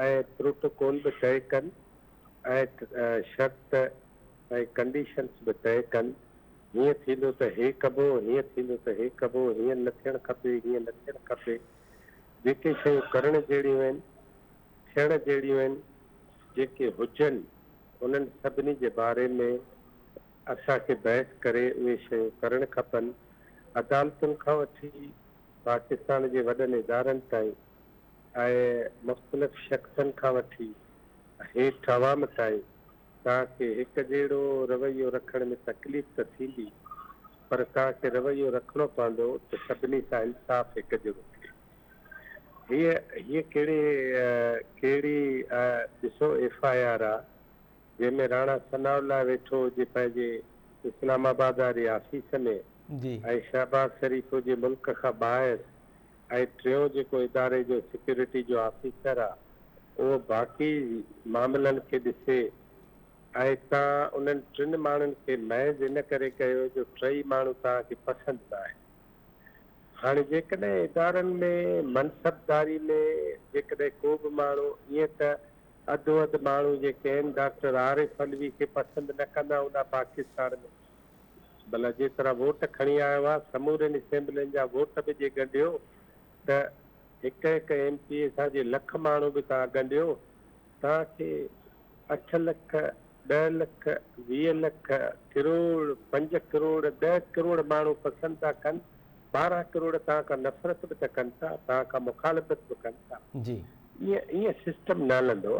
۽ پروٽوڪول به طئي ڪن ۽ شرط ۽ ڪنڊيشنز به طئي ڪن، هيئن ٿيندو ته هي ڪبو، هيئن ٿيندو ته هي ڪبو، هيئن نه ٿيڻ کپي، هيئن نه ٿيڻ کپي. جيڪي شيون ڪرڻ جهڙيون آهن، ٿيڻ جهڙيون آهن، جيڪي هجن، انهن سڀني جي باري ۾ اسان کي بحث ڪري اهي شيون ڪرڻ کپن. عدالتن کان وٺي پاڪستان جي وڏن ادارن تائين ۽ مختلف شخصن کان وٺي هيٺ عوام تائين. توهان کي هڪ جهڙو رويو رکڻ ۾ تڪليف ته ٿيندي پر توهان کي رويو رکڻو پوندو ته سڀني سان انصاف هڪ جهڙو ٿئي. هيء هيء ڪهڙي ڪهڙي ڏسو ايف I R آ جنهن ۾ راڻا ثناء الله ويٺو هجي پنهنجي اسلام آباد واري آفيس ۾ ۽ شهباز شريف هجي ملڪ کان ٻاهر ۽ ٽيون جيڪو اداري جو سيڪيورٽي جو آفيسر آ اهو باقي معاملن کي ڏسي ۽ توهان انهن ٽن ماڻهن کي محض ان ڪري ڪيو جو ٽئي ماڻهو توهان کي پسند نه آهن. هاڻي جيڪڏهن ادارن ۾ منصبداري ۾ جيڪڏهن ڪو به ماڻهو ائين ته اڌو اڌ ماڻهو جيڪي آهن ڊاڪٽر عارف علوي کي پسند نه ڪندا هوندا پاڪستان ۾ ڀلا جيترا ووٽ کڻي آيو آ سمورين اسيمبلين جا ووٽ به جي ڳنڍيو ته هڪ هڪ ايم پي اي سان جي لک ماڻهو به توهان ڳنڍيو توهان کي اٺ لک، ڏهه لک، 20 لک، ڪروڙ، پنج ڪروڙ، ڏهه ڪروڙ ماڻهو پسند ٿا ڪن 12 ڪروڙ توهان کان نفرت به ته ڪن ٿا توهان کان مخالفت به ڪن ٿا. ائين ائين سسٽم نه هلندو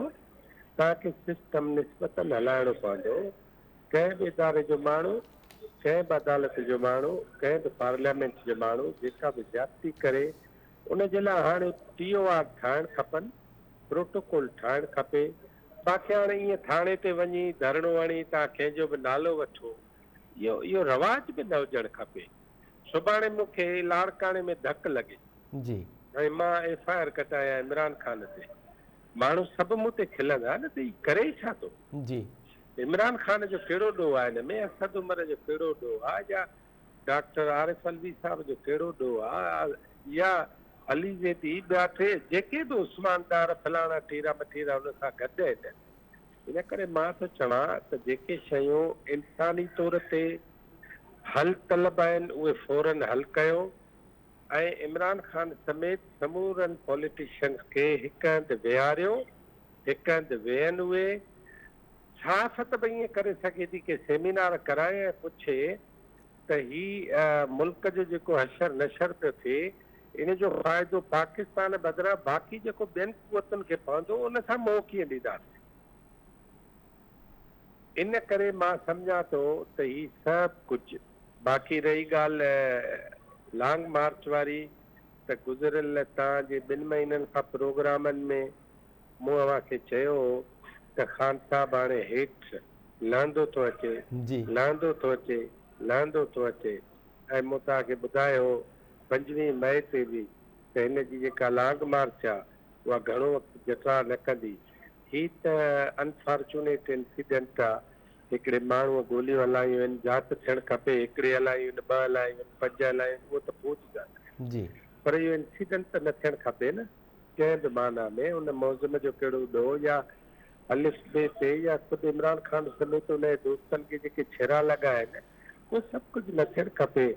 توهان کي سسٽم نسبتن هلائڻو پوندو. ڪنهن به اداري جو ماڻهو، ڪنهن به عدالت جو ماڻهو، ڪنهن به پارليامينٽ جو ماڻهو جيڪا به زيادتي ڪري ان جي لاء هاڻي ٽي او آر ٺاهڻ کپن، پروٽوڪول ٺاهڻ کپي، باقي هاڻي ائين ٿاڻي تي وڃي ڌرڻو هڻي توهان ڪنهن جو به نالو وٺو اهو اهو رواج به نه هجڻ کپي. سڀاڻي مون کي لاڙڪاڻي ۾ ڌڪ لڳي ۽ مان ايف I R ڪٽايان عمران خان تي، ماڻهو سڀ مون تي کلندا نه ته هي ڪري ڇا ٿو؟ عمران خان جو ڪهڙو ڏوهه آهي ان ۾ اسد عمر جو ڪهڙو ڏوهه آهي يا ڊاڪٽر عارف علوي صاحب جو ڪهڙو ڏوهه آهي يا علي زيدي ٻيا ٽي جيڪي به عثمان ڊار فلاڻا ٽيرا مٺيرا ان سان گڏ آهن ان ڪري مان ٿو چوان ته جيڪي شيون انساني طور تي حل طلب آهن اهي فورن حل ڪيو ۽ عمران خان سميت سمورن پوليٽيشنز کي هڪ هنڌ ويهاريو هڪ هنڌ ويهن اهي صحافت به ائين ڪري سگهي ٿي ڪي سيمينار ڪرائي ۽ پڇي ته هي ملڪ جو جيڪو حشر نشر پيو ٿئي ان جو فائدو پاڪستان بدران باقي جيڪو ٻين قوتن کي پوندو ان سان منهن ڪيئن ڏينداسين. ان ڪري مان سمجهان ٿو ته هي سڀ ڪجهه. باقي رهي ڳالهه لانگ مارچ واري ته گذريل توهان جي ٻن مهينن کان پروگرامن ۾ مون اوهان کي چيو هو ته خان صاحب هاڻي هيٺ لهندو ٿو اچي، لهندو ٿو اچي، لهندو ٿو اچي ۽ مون توهان کي ٻڌايو هو 25 مئي تي به ته هن جي جيڪا لانگ مارچ آ اها گهڻو وقت جٽاء نه ڪندي. هي ته انفارچونيٽ انسيڊنٽ آ، هڪڙي ماڻهوء گوليون هلايون آهن، جاچ ٿيڻ کپي، هڪڙي هلايون آهن، ٻه هلايون آهن، پنج هلايون آهن، اهو ته پوء جي ڳالهه آهي. پر اهو انسيڊنٽ ته نه ٿيڻ کپي نه. ڪنهن به معنيٰ ۾ ان معظم جو ڪهڙو ڏوهه يا الف بي تي يا خود عمران خان سميت ان جي دوستن کي جيڪي ڇرا لڳا آهن اهو سڀ ڪجهه نه ٿيڻ کپي.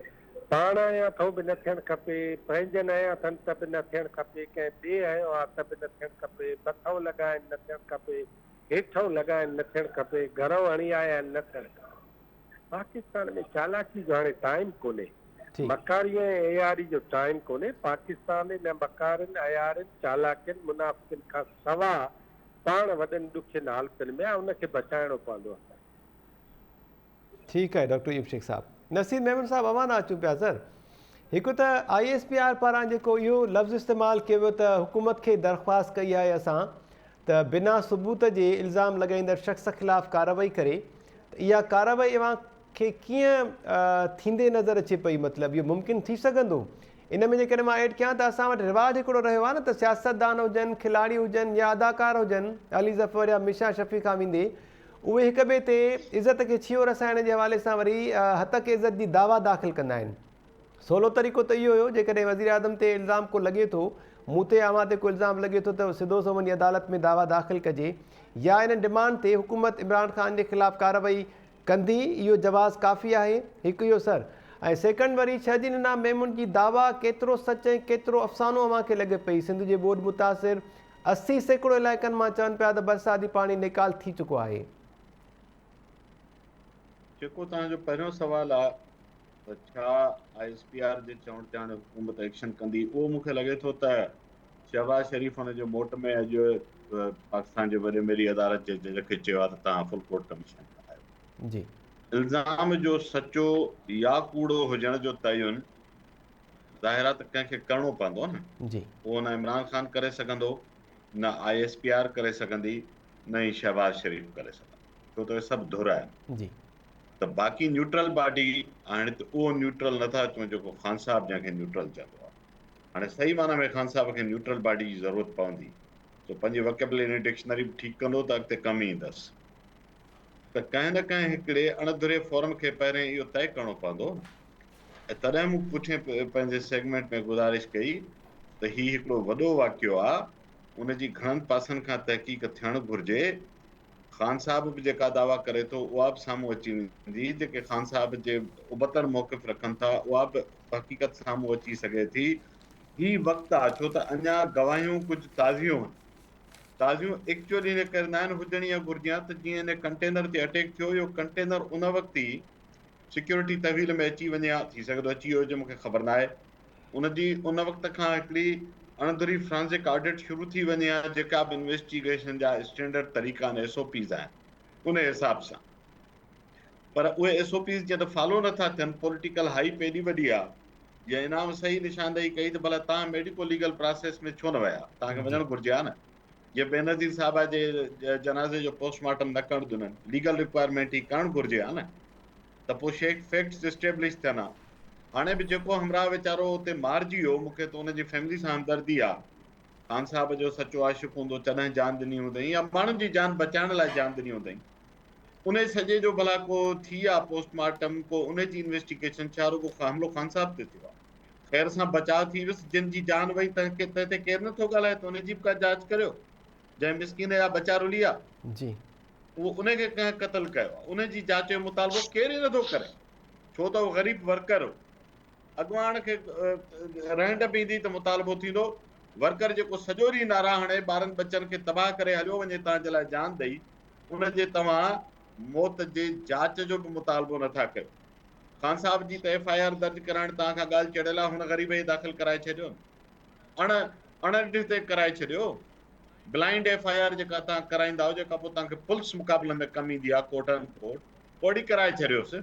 پاڻ هنيا اٿئون به نه ٿيڻ کپي، پنهنجن هنيا اٿن ته به نه ٿيڻ کپي، ڪنهن ٻئي هنيو آ ته به نه ٿيڻ کپي، مٿئون لڳا آهن نه ٿيڻ کپي، هيٺئون لڳا آهن نه ٿيڻ کپي، گهرئون هڻي آيا آهن نه ٿيڻ کپي. پاڪستان ۾ چالاڪي جو هاڻي ٽائيم ڪونهي. مڪاري ۽ عياري جو ٽائيم ڪونهي. پاڪستان ان مڪارين، عيارين، چالاڪين، منافقين کان سوا پاڻ وڏن ڏکين حالتن ۾ آهي، ان کي بچائڻو پوندو اسان کي. ٺيڪ آهي ڊاڪٽر ايوب شيخ صاحب. نصير ميمڻ صاحب اوهان ڏانهن اچون پيا سر. هڪ ته I S P R پاران جيڪو اهو لفظ استعمال ڪيو ويو ته حڪومت کي درخواست ڪئي آهي اسان ته بنا ثبوت جي الزام لڳائيندڙ شخص خلاف ڪارروائي ڪري ته اها ڪارروائي اوهان کي ڪيئن ٿيندي نظر اچي پئي مطلب اهو ممڪن ٿي سگهندو؟ ان ۾ جيڪڏهن مان ايڊ ڪيان ته اسان وٽ رواج هڪڙو رهيو آهي نه ته سياستدان هجن، کلاڙي هجن يا اداڪار هجن، علي ظفر يا مشا شفيع کان ويندي اهي هڪ ٻئي تي عزت کي ڇيهو رسائڻ جي حوالي سان وري هتڪ عزت جي دعويٰ داخل ڪندا آهن. سولو طريقو ته اهو هيو جيڪڏهن وزيراعظم تي الزام ڪو لڳي ٿو، مون تي اوهان تي ڪو الزام لڳي ٿو ته سڌو سنئون وڃي عدالت ۾ دعويٰ داخل ڪجي يا ان ڊمانڊ تي حڪومت عمران خان جي خلاف ڪارروائي ڪندي اهو جواز ڪافي آهي هڪ اهو سر ۽ سيڪنڊ وري شهدين انعام ميمڻ جي دعويٰ ڪيترو سچ ۽ ڪيترو افسانو اوهان کي لڳي پئي سنڌ جي ٻوڏ متاثر 80% علائقن مان چون پيا ته برساتي پاڻي نيڪال ٿي چڪو آهي. جيڪو توهان جو پهريون سوال آ ته ڇا I S P R جي چوڻ تي هاڻي حڪومت ايڪشن ڪندي اهو مون کي لڳي ٿو ته شهباز شريف ان جو موٽ ۾ اڄ پاڪستان جي وڏي ۾ وڏي عدالت جي جج کي چيو آهي ته توهان فل ڪورٽ ڪميشن ٺاهيو. جي. الزام جو سچو يا ڪوڙو هجڻ جو تعين ظاهر آهي ته ڪنهن کي ڪرڻو پوندو نه. جي. اهو نه عمران خان ڪري سگهندو، نه I S P R ڪري سگهندي، نه ئي شهباز شريف ڪري سگهندو، ڇو ته اهي سڀ ڌر آهن. جي. ته باقي نيوٽرل باڊي هاڻي ته اهو نيوٽرل نٿا چون جيڪو خان صاحب جنهن کي نيوٽرل چوندو آهي. هاڻي صحيح معنيٰ ۾ خان صاحب کي نيوٽرل باڊي جي ضرورت پوندي، سو پنهنجي ووڪيبلري ڊڪشنري به ٺيڪ ڪندو ته اڳتي ڪم ايندس. ته ڪنهن نه ڪنهن هڪڙي اڻ ڌري فورم کي پهرين اهو طئي ڪرڻو پوندو ۽ تڏهن مون پٺين پنهنجي سيگمينٽ ۾ گذارش ڪئي ته هي هڪڙو وڏو واقعو آ ان جي گهڻن پاسن کان تحقيق ٿيڻ گهرجي. خان صاحب به جيڪا دعويٰ ڪري ٿو اها به سامهون اچي ويندي، جيڪي خان صاحب جي ابتڙ موقف رکن ٿا اها به حقيقت سامهون اچي سگهي ٿي. هي وقت آ ڇو ته اڃا گواهيون ڪجهه تازيون آهن. تازيون ايڪچوئلي ان ڪري ناهن هجڻ يا گهرجيان ته جيئن ان ڪنٽينر تي اٽيڪ ٿيو اهو ڪنٽينر ان وقت ئي سيڪيورٽي تحويل ۾ اچي وڃي ها ٿي سگهي ٿو اچي ويو هجي مون کي خبر ناهي ان جي ان وقت کان هڪڙي اڻ ڌري فرانزڪ آڊٽ شروع ٿي وڃي ها جيڪا به انويسٽيگيشن جا اسٽينڊرڊ طريقا آهن ايس او پيز آهن ان حساب سان پر اهي ايس او پيز جيئن ته فالو نٿا ٿين پوليٽيڪل هائپ ايڏي وڏي آهي جي انعام صحيح نشاندهي ڪئي ته ڀلا توهان ميڊيڪو ليگل پراسيس ۾ ڇو نه ويا؟ توهان کي وڃڻ گهرجي ها نه. جيئن بينظير صاحبه جي جنازي جو پوسٽ مارٽم نه ڪرڻ ڏنن، ليگل رڪوائرمينٽ هي ڪرڻ گهرجي ها نه ته پوء شيخ فيڪٽس اسٽيبلش ٿين ها. هاڻي به جيڪو همراهه ويچارو اتي مارجي ويو مون کي ته ان جي فيملي سان همدردي آ. خان صاحب جو سچو عاشق هوندو تڏهن جان ڏني هوندئين يا ماڻهن جي جان بچائڻ لاء جان ڏني هوندئين. انهي سڄي جو ڀلا ڪو ٿي آ پوسٽ مارٽم ڪو انهي جي انويسٽيگيشن ڇا رڳو حملو خان صاحب تي ٿيو آ خير سان بچاء ٿي ويس جن جي جان وئي تنهن کي تنهن تي ڪير نٿو ڳالهائي ته انهي جي به ڪا جاچ ڪريو جنهن مسڪين جا ٻچا رلي آ جي. اهو انهي کي ڪنهن قتل ڪيو آ انهي جي جاچ جو مطالبو ڪير ئي نٿو ڪري ڇو ته اهو غريب ورڪر هو اڳواڻ کي رهنڊ به ايندي ته مطالبو ٿيندو ورڪر جيڪو سڄو ڏينهن نعرا هڻي ٻارن ٻچن کي تباهه ڪري هليو وڃي تان جي لاء جان ڏئي ان جي توهان موت جي جاچ جو به مطالبو نه ٿا ڪيو. خان صاحب جي ته ايف I R درج ڪرائڻ توهان کان ڳالهه چڙهيل آهي، هن غريب کي داخل ڪرائي ڇڏيو نه. اڻ اڻ تي ڪرائي ڇڏيو. بلائنڊ ايف I R جيڪا توهان ڪرائيندا آهيو جيڪا پوء توهان کي پوليس مقابلن ۾ ڪم ايندي آهي ڪورٽ ان ڪورٽ اوڙي ڪرائي ڇڏيوس.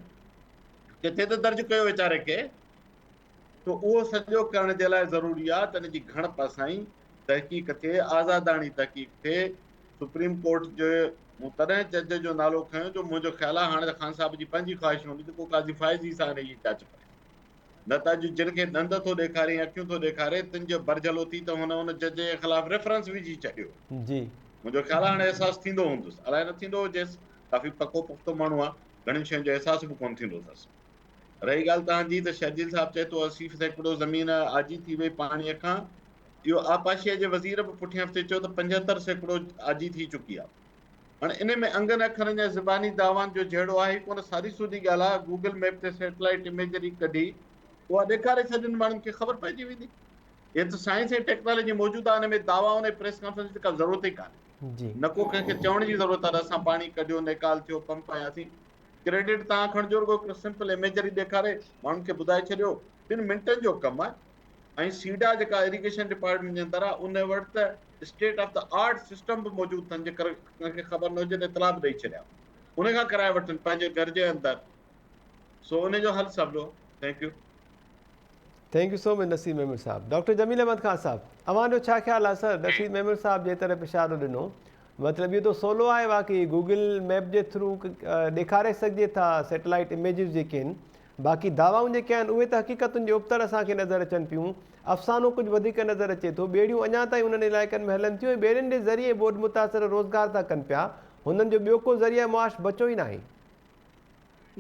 ڪٿي ته درج ڪيو ويچاري کي. سو اهو سڄو ڪرڻ جي لاء ضروري آهي ته ان جي گهڻ پاسائين تحقيق ٿئي، آزاداڻي تحقيق ٿئي. سپريم ڪورٽ جي مون تڏهن جج جو نالو کنيو جو منهنجو خيال آهي هاڻي ته خان صاحب جي پنهنجي خواهش هوندي ته ڪو قاضي فائز عيسيٰ انهيء جي جاچ ڪري. نه ته اڄ جن کي ڏند ٿو ڏيکاري ۽ اکيون ٿو ڏيکاري تن جو ڀرجهلو ٿي ته هن ان جج جي خلاف ريفرنس وجهي ڇڏيو. جي. منهنجو خيال آهي هاڻي احساس ٿيندو هوندس. الائي نه ٿيندو هجيس. ڪافي پڪو پختو ماڻهو آهي. گهڻين شين جو احساس به ڪونه ٿيندو اٿس. رهي ڳالهه توهان جي ته شرجيل صاحب چئي ٿو 80% زمين آجي ٿي وئي پاڻيء کان. اهو آبپاشيء جي وزير به پٺئين هفتي چيو ته 75% آجي ٿي چڪي آهي. هاڻي انهي ۾ انگن اکرن يا زباني دعوائن جو جهيڙو آهي ئي ڪونه سادي سودي ڳالهه آهي گوگل ميپ تي سيٽلائيٽ اميجري ڪڍي اها ڏيکاري ڇڏين ماڻهن کي خبر پئجي ويندي. هي ته سائنس ۽ ٽيڪنالاجي موجود آهي ان ۾ دعوائن ۽ پريس ڪانفرنس جي ڪا ضرورت ئي ڪانهي. جي. نه ڪو ڪنهن کي چوڻ جي ضرورت آهي ته اسان پاڻي ڪڍيو نيڪال ٿيو پمپ هنياسين. ڪريڊٽ توهان کڻجو رڳو هڪڙو سمپل اميجري ڏيکاري ماڻهن کي ٻڌائي ڇڏيو ٻن منٽن جو ڪم آهي ۽ سيڊا جيڪا اريگيشن ڊپارٽمينٽ جي اندر آهي ان وٽ ته state of the art system به موجود اٿن جيڪر ڪنهن کي خبر نه هجي ته اطلاع به ڏئي ڇڏيا ان کان ڪرائي وٺن پنهنجي گهر جي اندر سو ان جو حل سولو thank you. Thank you so much Naseer Memon صاحب ڊاڪٽر جميل احمد خان صاحب اوهان جو ڇا خيال آهي سر نصير ميمڻ صاحب جنهن طرف اشارو ڏنو مطلب اهو ته سولو آهي واقعي گوگل ميپ جي ٿرو ڏيکاري سگهجي ٿا سيٽلائيٽ اميجز جيڪي آهن باقي دعوائون جيڪي آهن اهي ته حقيقتن جي ابتڙ اسان کي نظر اچن پيون افسانو ڪجهه وڌيڪ نظر اچي ٿو ٻيڙيون اڃا تائين انهن علائقن ۾ هلن ٿيون ۽ ٻيڙين جي ذريعي ٻوڏ متاثر روزگار ٿا ڪن پيا هنن جو ٻيو ڪو ذريعه معاش بچو ئي ناهي.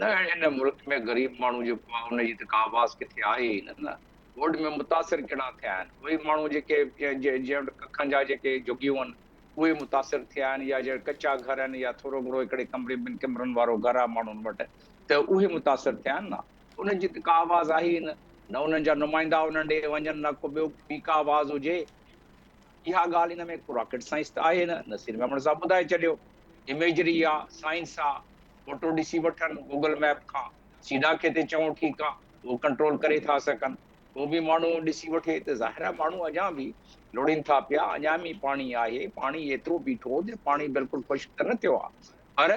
نه هن ملڪ ۾ غريب ماڻهو جيڪو آهي ان جي ته ڪا آواز ڪٿي آهي ئي نه نه ٻوڏ ۾ متاثر ڪهڙا ٿيا آهن اهي ماڻهو جيڪي جنهن وٽ ڪکن جا جيڪي جهڳيون آهن اهي متاثر ٿيا آهن يا جنهن وٽ ڪچا گهر آهن يا ٿورو گهڻو هڪڙي ڪمري ٻن ڪمرن وارو گهر آهي ماڻهن وٽ ته اهي متاثر ٿيا آهن نه انهن جي ته ڪا آواز آهي ئي نه نه انهن جا نمائندا انهن ڏي وڃن نه ڪو ٻيو ٻي ڪا آواز هجي اها ڳالهه ان ۾ ڪو راڪيٽ سائنس ته آهي نه نصير ميمڻ صاحب ٻڌائي ڇڏيو اميجري آ سائنس آ فوٽو ڏسي وٺن گوگل ميپ کان سيڊا کي تي چئون ٺيڪ آ اهو ڪنٽرول ڪري ٿا سگهن. ڪو به ماڻهو ڏسي وٺي ته ظاهر آهي ماڻهو اڃا به لڙين ٿا پيا، اڃا به پاڻي آهي، پاڻي ايترو بيٺو جو پاڻي بلڪل خشڪ ته نه ٿيو آهي پر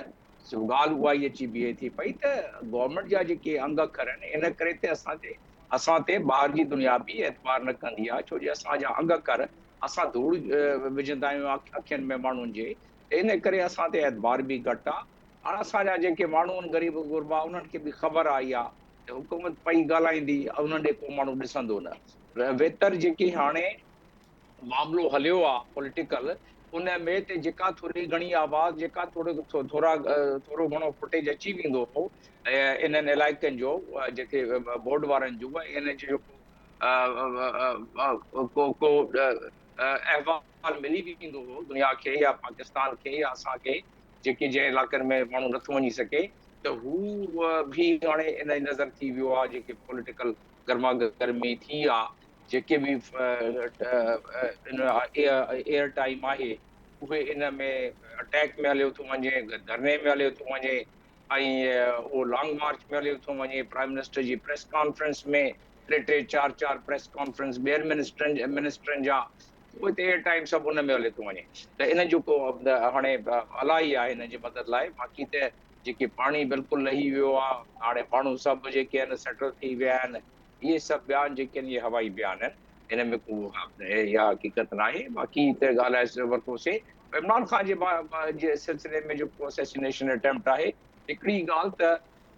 ڳالهه اها ئي اچي بيهي ٿي پئي ته گورنمينٽ جا جيڪي انگ اکر آهن ان ڪري ته اسان تي اسان تي ٻاهر جي دنيا به اعتبار نه ڪندي آهي ڇو جو اسان جا انگ اکر اسان ڌوڙ وجهندا آهيون اکين ۾ ماڻهن جي ته ان ڪري اسان تي اعتبار به گهٽ آهي. هاڻ اسان جا جيڪي ماڻهو آهن غريب غربا انهن کي به خبر آهي اها ته حڪومت پئي ڳالهائيندي انهن ڏي ڪو ماڻهو ڏسندو نه. ويتر جيڪي هاڻي معاملو هليو آ پوليٽيڪل ان ۾ ته جيڪا ٿوري گهڻي آواز جيڪا ٿورو ٿورا ٿورو گهڻو فوٽيج اچي ويندو هو انهن علائقن جو جيڪي بورڊ وارن جو ان جو ڪو ڪو احوال ملي ويندو هو دنيا کي يا پاڪستان کي يا اسان کي جيڪي جنهن علائقن ۾ ماڻهو نٿو وڃي سگهي ته هو به هاڻي ان جي نظر ٿي ويو آهي جيڪي پوليٽيڪل گرما گرمي ٿي آهي جيڪي به ايئر ٽائيم آهي اهي ان ۾ اٽيڪ ۾ هليو ٿو وڃي ڌرڻي ۾ هليو ٿو وڃي ۽ اهو لانگ مارچ ۾ هليو ٿو وڃي پرائم منسٽر جي پريس ڪانفرنس ۾ ٽي ٽي چار چار پريس ڪانفرنس ٻين منسٽرن منسٽرن جا اهي ته ايئر ٽائيم سڀ ان ۾ هلي ٿو وڃي ته ان جو ڪو هاڻي الله ئي آهي هن جي مدد لاء باقي ته جيڪي پاڻي بلڪل لهي ويو آهي هاڻي ماڻهو سڀ جيڪي آهن سيٽل ٿي ويا آهن اهي سڀ بيان جيڪي آهن اهي هوائي بيان آهن ان ۾ ڪو اها حقيقت ناهي باقي ته ڳالهائي ورتوسين عمران خان جي جي سلسلي ۾ جيڪو اسيسينيشن اٽيمپٽ آهي هڪڙي ڳالهه ته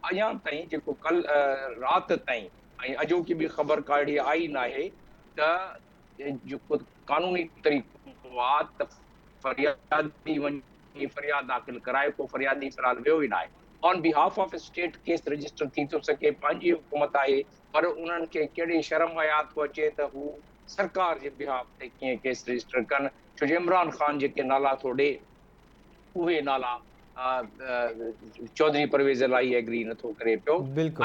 اڃا تائين جيڪو ڪل رات تائين ۽ اڄوڪي به خبر ڪا اهڙي آئي ناهي ته جيڪو قانوني طريقو آ ته فريادي وڃي فرياد داخل ڪرائي ڪو فريادي في الحال ويو ئي ناهي on behalf of state case register ٿي ٿو سگهي پنهنجي حڪومت آهي پر انهن کي ڪهڙي شرم حيا ٿو اچي ته هو سرڪار جي بيهاف تي ڪيئن ڪيس رجسٽر ڪن ڇو جو عمران خان جيڪي نالا ٿو ڏي اهي نالا چوڌري پرويز الاهي ايگري نٿو ڪري پيو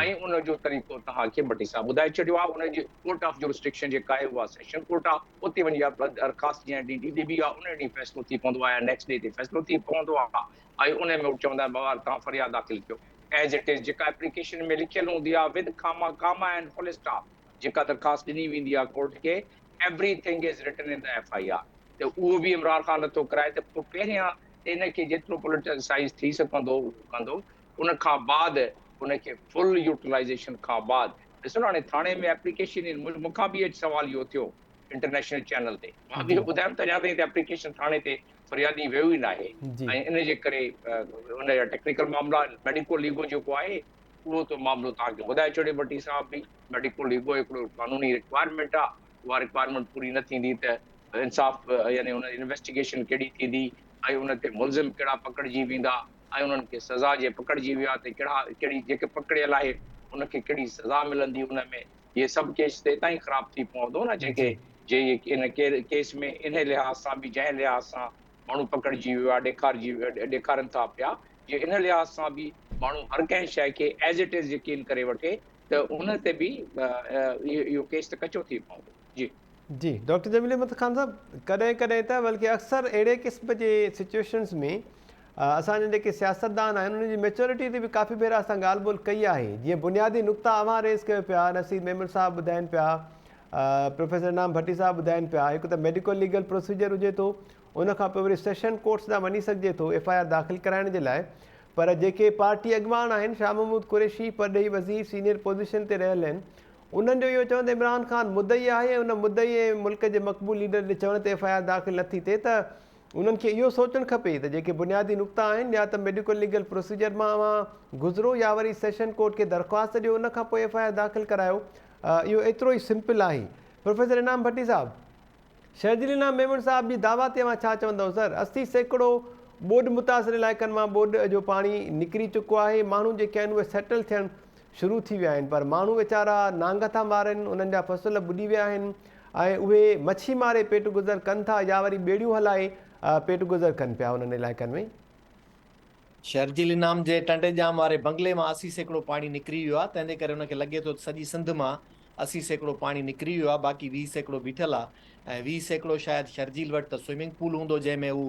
۽ ان جو طريقو توهان کي ڀٽي صاحب ٻڌائي ڇڏيو آهي ان جي ڪورٽ آف جورسڊڪشن جيڪا آهي اها سيشن ڪورٽ آهي اتي وڃي اها درخواست جنهن ڏينهن ڏبي آهي ان ڏينهن فيصلو ٿي پوندو آهي يا نيڪسٽ ڊي تي فيصلو ٿي پوندو آهي ۽ ان ۾ چوندا آهن بابا توهان فرياد داخل ڪيو ايز it از جيڪا ايپليڪيشن ۾ لکيل هوندي آهي with comma comma and full stop جيڪا درخواست ڏني ويندي آهي ڪورٽ کي everything is written in the F I R ته اهو به عمران خان نٿو ڪرائي ته پوء پهريان ته ان کي جيترو پوليٽيسائيز ٿي سگهندو اهو ڪندو ان کان بعد ان کي فل يوٽيلائيزيشن کان بعد ڏسو نه هاڻي ٿاڻي ۾ ايپليڪيشن ئي مون کان به اڄ سوال اهو ٿيو انٽرنيشنل چينل تي مان به اهو ٻڌايم ته اڃا تائين ته ايپليڪيشن ٿاڻي تي فريادي ويو ئي ناهي ۽ ان جي ڪري ان جا ٽيڪنيڪل معاملا ميڊيڪو ليگو جيڪو آهي اهو ته معاملو توهان کي ٻڌائي ڇڏيو ڀٽي صاحب به ميڊيڪو ليگو هڪڙو قانوني رڪوائرمينٽ آهي اها رڪوائرمينٽ پوري نه ٿيندي ته انصاف يعني ان انويسٽيگيشن ڪهڙي ٿيندي ۽ ان تي ملزم ڪهڙا پڪڙجي ويندا ۽ انهن کي سزا جي پڪڙجي ويا ته ڪهڙا ڪهڙي جيڪي پڪڙيل آهي ان کي ڪهڙي سزا ملندي ان ۾ اهي سڀ ڪيس ته اتان ئي خراب ٿي پوندو نه جيڪي جي ان ڪيس ۾ ان لحاظ سان به جنهن لحاظ سان ماڻهو پڪڙجي ويو آهي ڏيکارجي ڏيکارن ٿا پيا جي ان لحاظ سان به ماڻهو هر ڪنهن شيء کي ايز it is يقين ڪري وٺي ته ان تي به اهو ڪيس ته ڪچو ٿي پوندو. جي. جي ڊاڪٽر جميل احمد خان صاحب ڪڏهن ڪڏهن ته بلڪه اڪثر اهڙي قسم جي سچويشنز ۾ اسان جا جيڪي سياستدان آهن انهن جي ميچورٽي تي به ڪافي ڀيرا اسان ڳالهه ٻولهه ڪئي آهي جيئن بنيادي نقطا اوهان ريز ڪيو پيا نصير ميمڻ صاحب ٻڌائين پيا پروفيسر انعام ڀٽي صاحب ٻڌائين پيا هڪ ته ميڊيڪو ليگل پروسيجر هجي ٿو ان کان پوء وري سيشن ڪورٽس ڏانهن وڃي سگهجي ٿو ايف I R داخل ڪرائڻ جي لاء پر جيڪي پارٽي اڳواڻ آهن، شاهه محمود قريشي پرڏيهي وزير سينيئر پوزيشن تي رهيل آهن، انهن جو اهو چوڻ ته عمران خان مدعي آهي ۽ ان مدعي ۽ ملڪ جي مقبول ليڊر جي چوڻ تي ايف I R داخل نٿي ٿئي ته انهن کي اهو سوچڻ کپي ته جيڪي بنيادي نقطا آهن يا ته ميڊيڪو ليگل پروسيجر مان اوهان گذرو يا وري سيشن ڪورٽ کي درخواست ڏيو ان کان پوء ايف I R داخل ڪرايو اهو ايترو ئي سمپل آهي پروفيسر انعام ڀٽي صاحب. شرجيل انعام ميمڻ صاحب جي دعويٰ تي اوهان ڇا چوندؤ سر؟ 80% ٻوڏ متاثر علائقن مان ٻوڏ جو پاڻي نڪري چڪو آهي، ماڻهو جيڪي آهن اهي سيٽل ٿيڻ شروع ٿي ويا آهن پر ماڻهو ويچارا نانگ ٿا مارين، انهن جا فصل ٻڏي ويا آهن ۽ اهي مڇي ماري پيٽ گذر ڪن ٿا يا وري ٻيڙيون هلائي پيٽ گذر ڪن پيا انهن علائقن ۾. شرجيل انعام جي ٽنڊي ڄام واري بنگلي مان 80% پاڻي نڪري ويو آهي، تنهن جي ڪري ان کي لڳي ٿو ته سڄي سنڌ مان 80% پاڻي نڪري ويو آهي، باقي 20% بيٺل آهي ۽ 20% شايد شرجيل وٽ ته سوئمنگ پول هوندو جنهن ۾ هو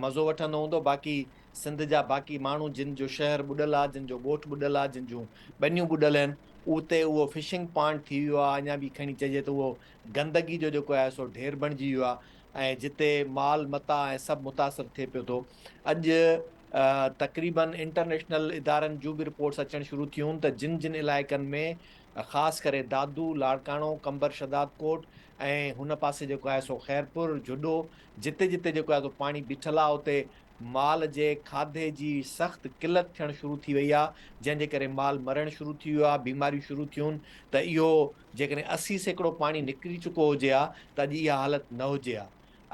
مزو وٺندو هوندو، باقي سنڌ جا باقي ماڻهو جن جو شهر ٻڏل آهي، جن جو ڳوٺ ٻڏل آهي، جن جون ٻنيون ٻڏل آهن، اتي اهو فشنگ پانڊ ٿي ويو آهي اڃا به کڻي چئجي ته اهو گندگي جو جيڪو آهي سو ڍير بڻجي ويو آهي ۽ جتي مال متاع ۽ سڀ متاثر ٿئي پيو ٿو اڄ تقريبن انٽرنيشنل ادارن جون به رپورٽس اچڻ شروع ٿيون ته جن جن علائقن ۾ خاص ڪري دادو، لاڙڪاڻو، قمبر شھدادڪوٽ ۽ هن پاسي جيڪو آهي سو خيرپور، جهڏو جتي جتي جيڪو آهي سو پاڻي بيٺل آهي اتي مال جي کاڌي جي سخت قلت ٿيڻ شروع ٿي وئي آهي جنهن جي ڪري مال مرڻ شروع ٿي ويو آهي بيماريون شروع ٿيون ته اهو جيڪڏهن 80% پاڻي نڪري چڪو هجي ها ته اڄ اها حالت نه هجي ها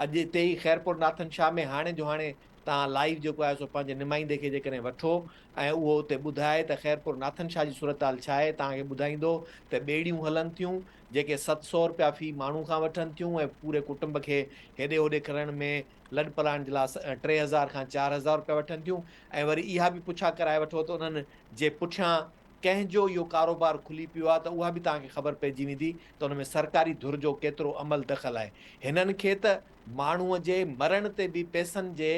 اڄ اتي ئي خيرپور ناٿن شاهه ۾ هاڻي جو هاڻي توهان لائيو جيڪو آهي سو پنهنجي نمائندي کي جيڪڏهن وٺو ۽ اهو اتي ٻڌائي ته خيرپور ناٿن شاهه جي صورتحال ڇا آهي توهان کي ٻڌائيندو ته ٻيڙيون هلن ٿيون جيڪي 700 رپيا في ماڻهو کان وٺن ٿيون ۽ پوري ڪٽنب کي هيڏي هوڏي ڪرڻ ۾ لڏ پلاڻ جي لاء 3000 کان 4000 رپيا وٺن ٿيون ۽ وري اها به پڇا ڪرائي وٺو ته انهن جي پٺيان ڪنهن جو اهو ڪاروبار کلي پيو آهي ته اها به توهان کي خبر پئجي ويندي ته ان ۾ سرڪاري ڌر جو ڪيترو عمل دخل آهي هنن کي ته ماڻهوء جي مرڻ تي به پئسن جي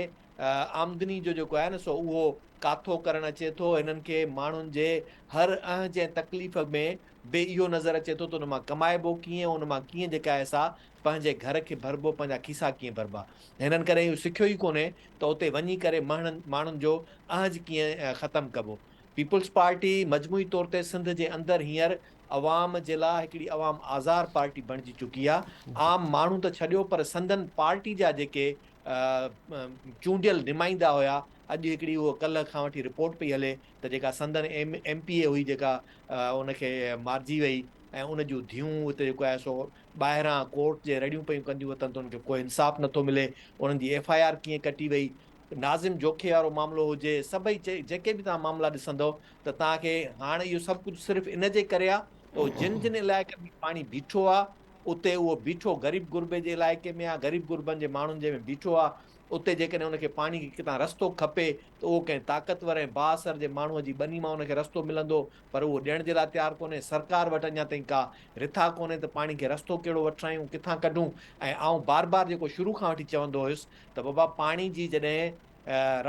آمدني جو جيڪو آهي نه سو اهو ڪاٿو ڪرڻ اچي ٿو. هنن کي ماڻهن جي هر اهنج ۽ تڪليف ۾ به اهو نظر اچي ٿو ته ان مان ڪمائبو ڪيئن، ان مان ڪيئن جيڪا آهي سا پنهنجي گهر کي ڀربو، پنهنجا کيسا ڪيئن ڀربا. هنن ڪڏهن اهو سکيو ئي ڪونهي ته اتي وڃي ڪري ماڻهن جو اهنج ڪيئن ختم ڪبو. پيپلز پارٽي مجموعي طور تي سنڌ جي اندر هينئر عوام جي لا هڪڙي عوام آزار پارٽي بڻجي چڪي آ، عام ماڻهو ته ڇڏيو پر سندن پارٽي جا جيڪي چونڊيل نمائندا هيا اڄ هڪڙي اهو ڪلهه کان وٺي رپورٽ پئي هلي ته جيڪا سندن ايم پي اي هئي جيڪا ان کي مارجي وئي ۽ ان جون ڌيون اتي جيڪو آهي سو ٻاهران ڪورٽ جي رڙيون پيون ڪنديون وتن ته انهن کي ڪو انصاف نٿو ملي انهن جي ايف I R ڪيئن ڪٽي وئي ناظم جوکي وارو معاملو هجي سڀئي جيڪي به توهان معاملا ڏسندو ته توهان کي هاڻ اهو سڀ ڪجهه صرف ان جي ڪري آ ته جن جن علائقن ۾ پاڻي بيٺو آ اتي اهو بيٺو غريب غربي جي علائقي ۾ آ غريب غربن جي ماڻهن جي ۾ بيٺو آ اتي جيڪڏهن ان کي پاڻي کي ڪٿان رستو کپي ته اهو ڪنهن طاقتور ۽ بااثر جي ماڻهو جي ٻني مان ان کي رستو ملندو پر اهو ڏيڻ جي لاء تيار ڪونهي سرڪار وٽ اڃا تائين ڪا رٿا ڪونهي ته پاڻي کي رستو ڪهڙو وٺرايون ڪٿان ڪڍون ۽ آئون بار بار جيڪو شروع کان وٺي چوندو هيس ته بابا پاڻي جي جڏهن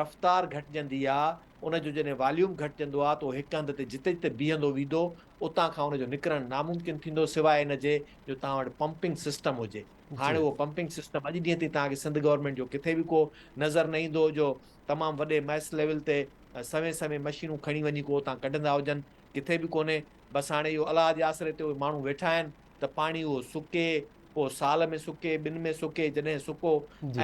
رفتار گهٽجندي آ ان جو جڏهن واليوم گهٽجندو آ ته اهو هڪ هنڌ تي جتي جتي بيهندو ويندو اتان کان ان جو نڪرڻ ناممڪن ٿيندو سواء ان جي جو توهان وٽ پمپنگ سسٽم هجي هاڻي اهو پمپنگ سسٽم اڄ ڏينهن تائين توهان کي سنڌ گورنمينٽ جو ڪٿي به ڪو نظر نه ايندو جو تمام وڏي مئس ليول تي سوين سوين مشينون کڻي وڃي ڪو اتان ڪڍندا هجن ڪٿي به ڪونهي بس هاڻي اهو الله جي آسري تي اهي ماڻهو ويٺا آهن ته پاڻي اهو سڪي، پوء سال ۾ سڪي، ٻن ۾ سڪي، جڏهن سڪو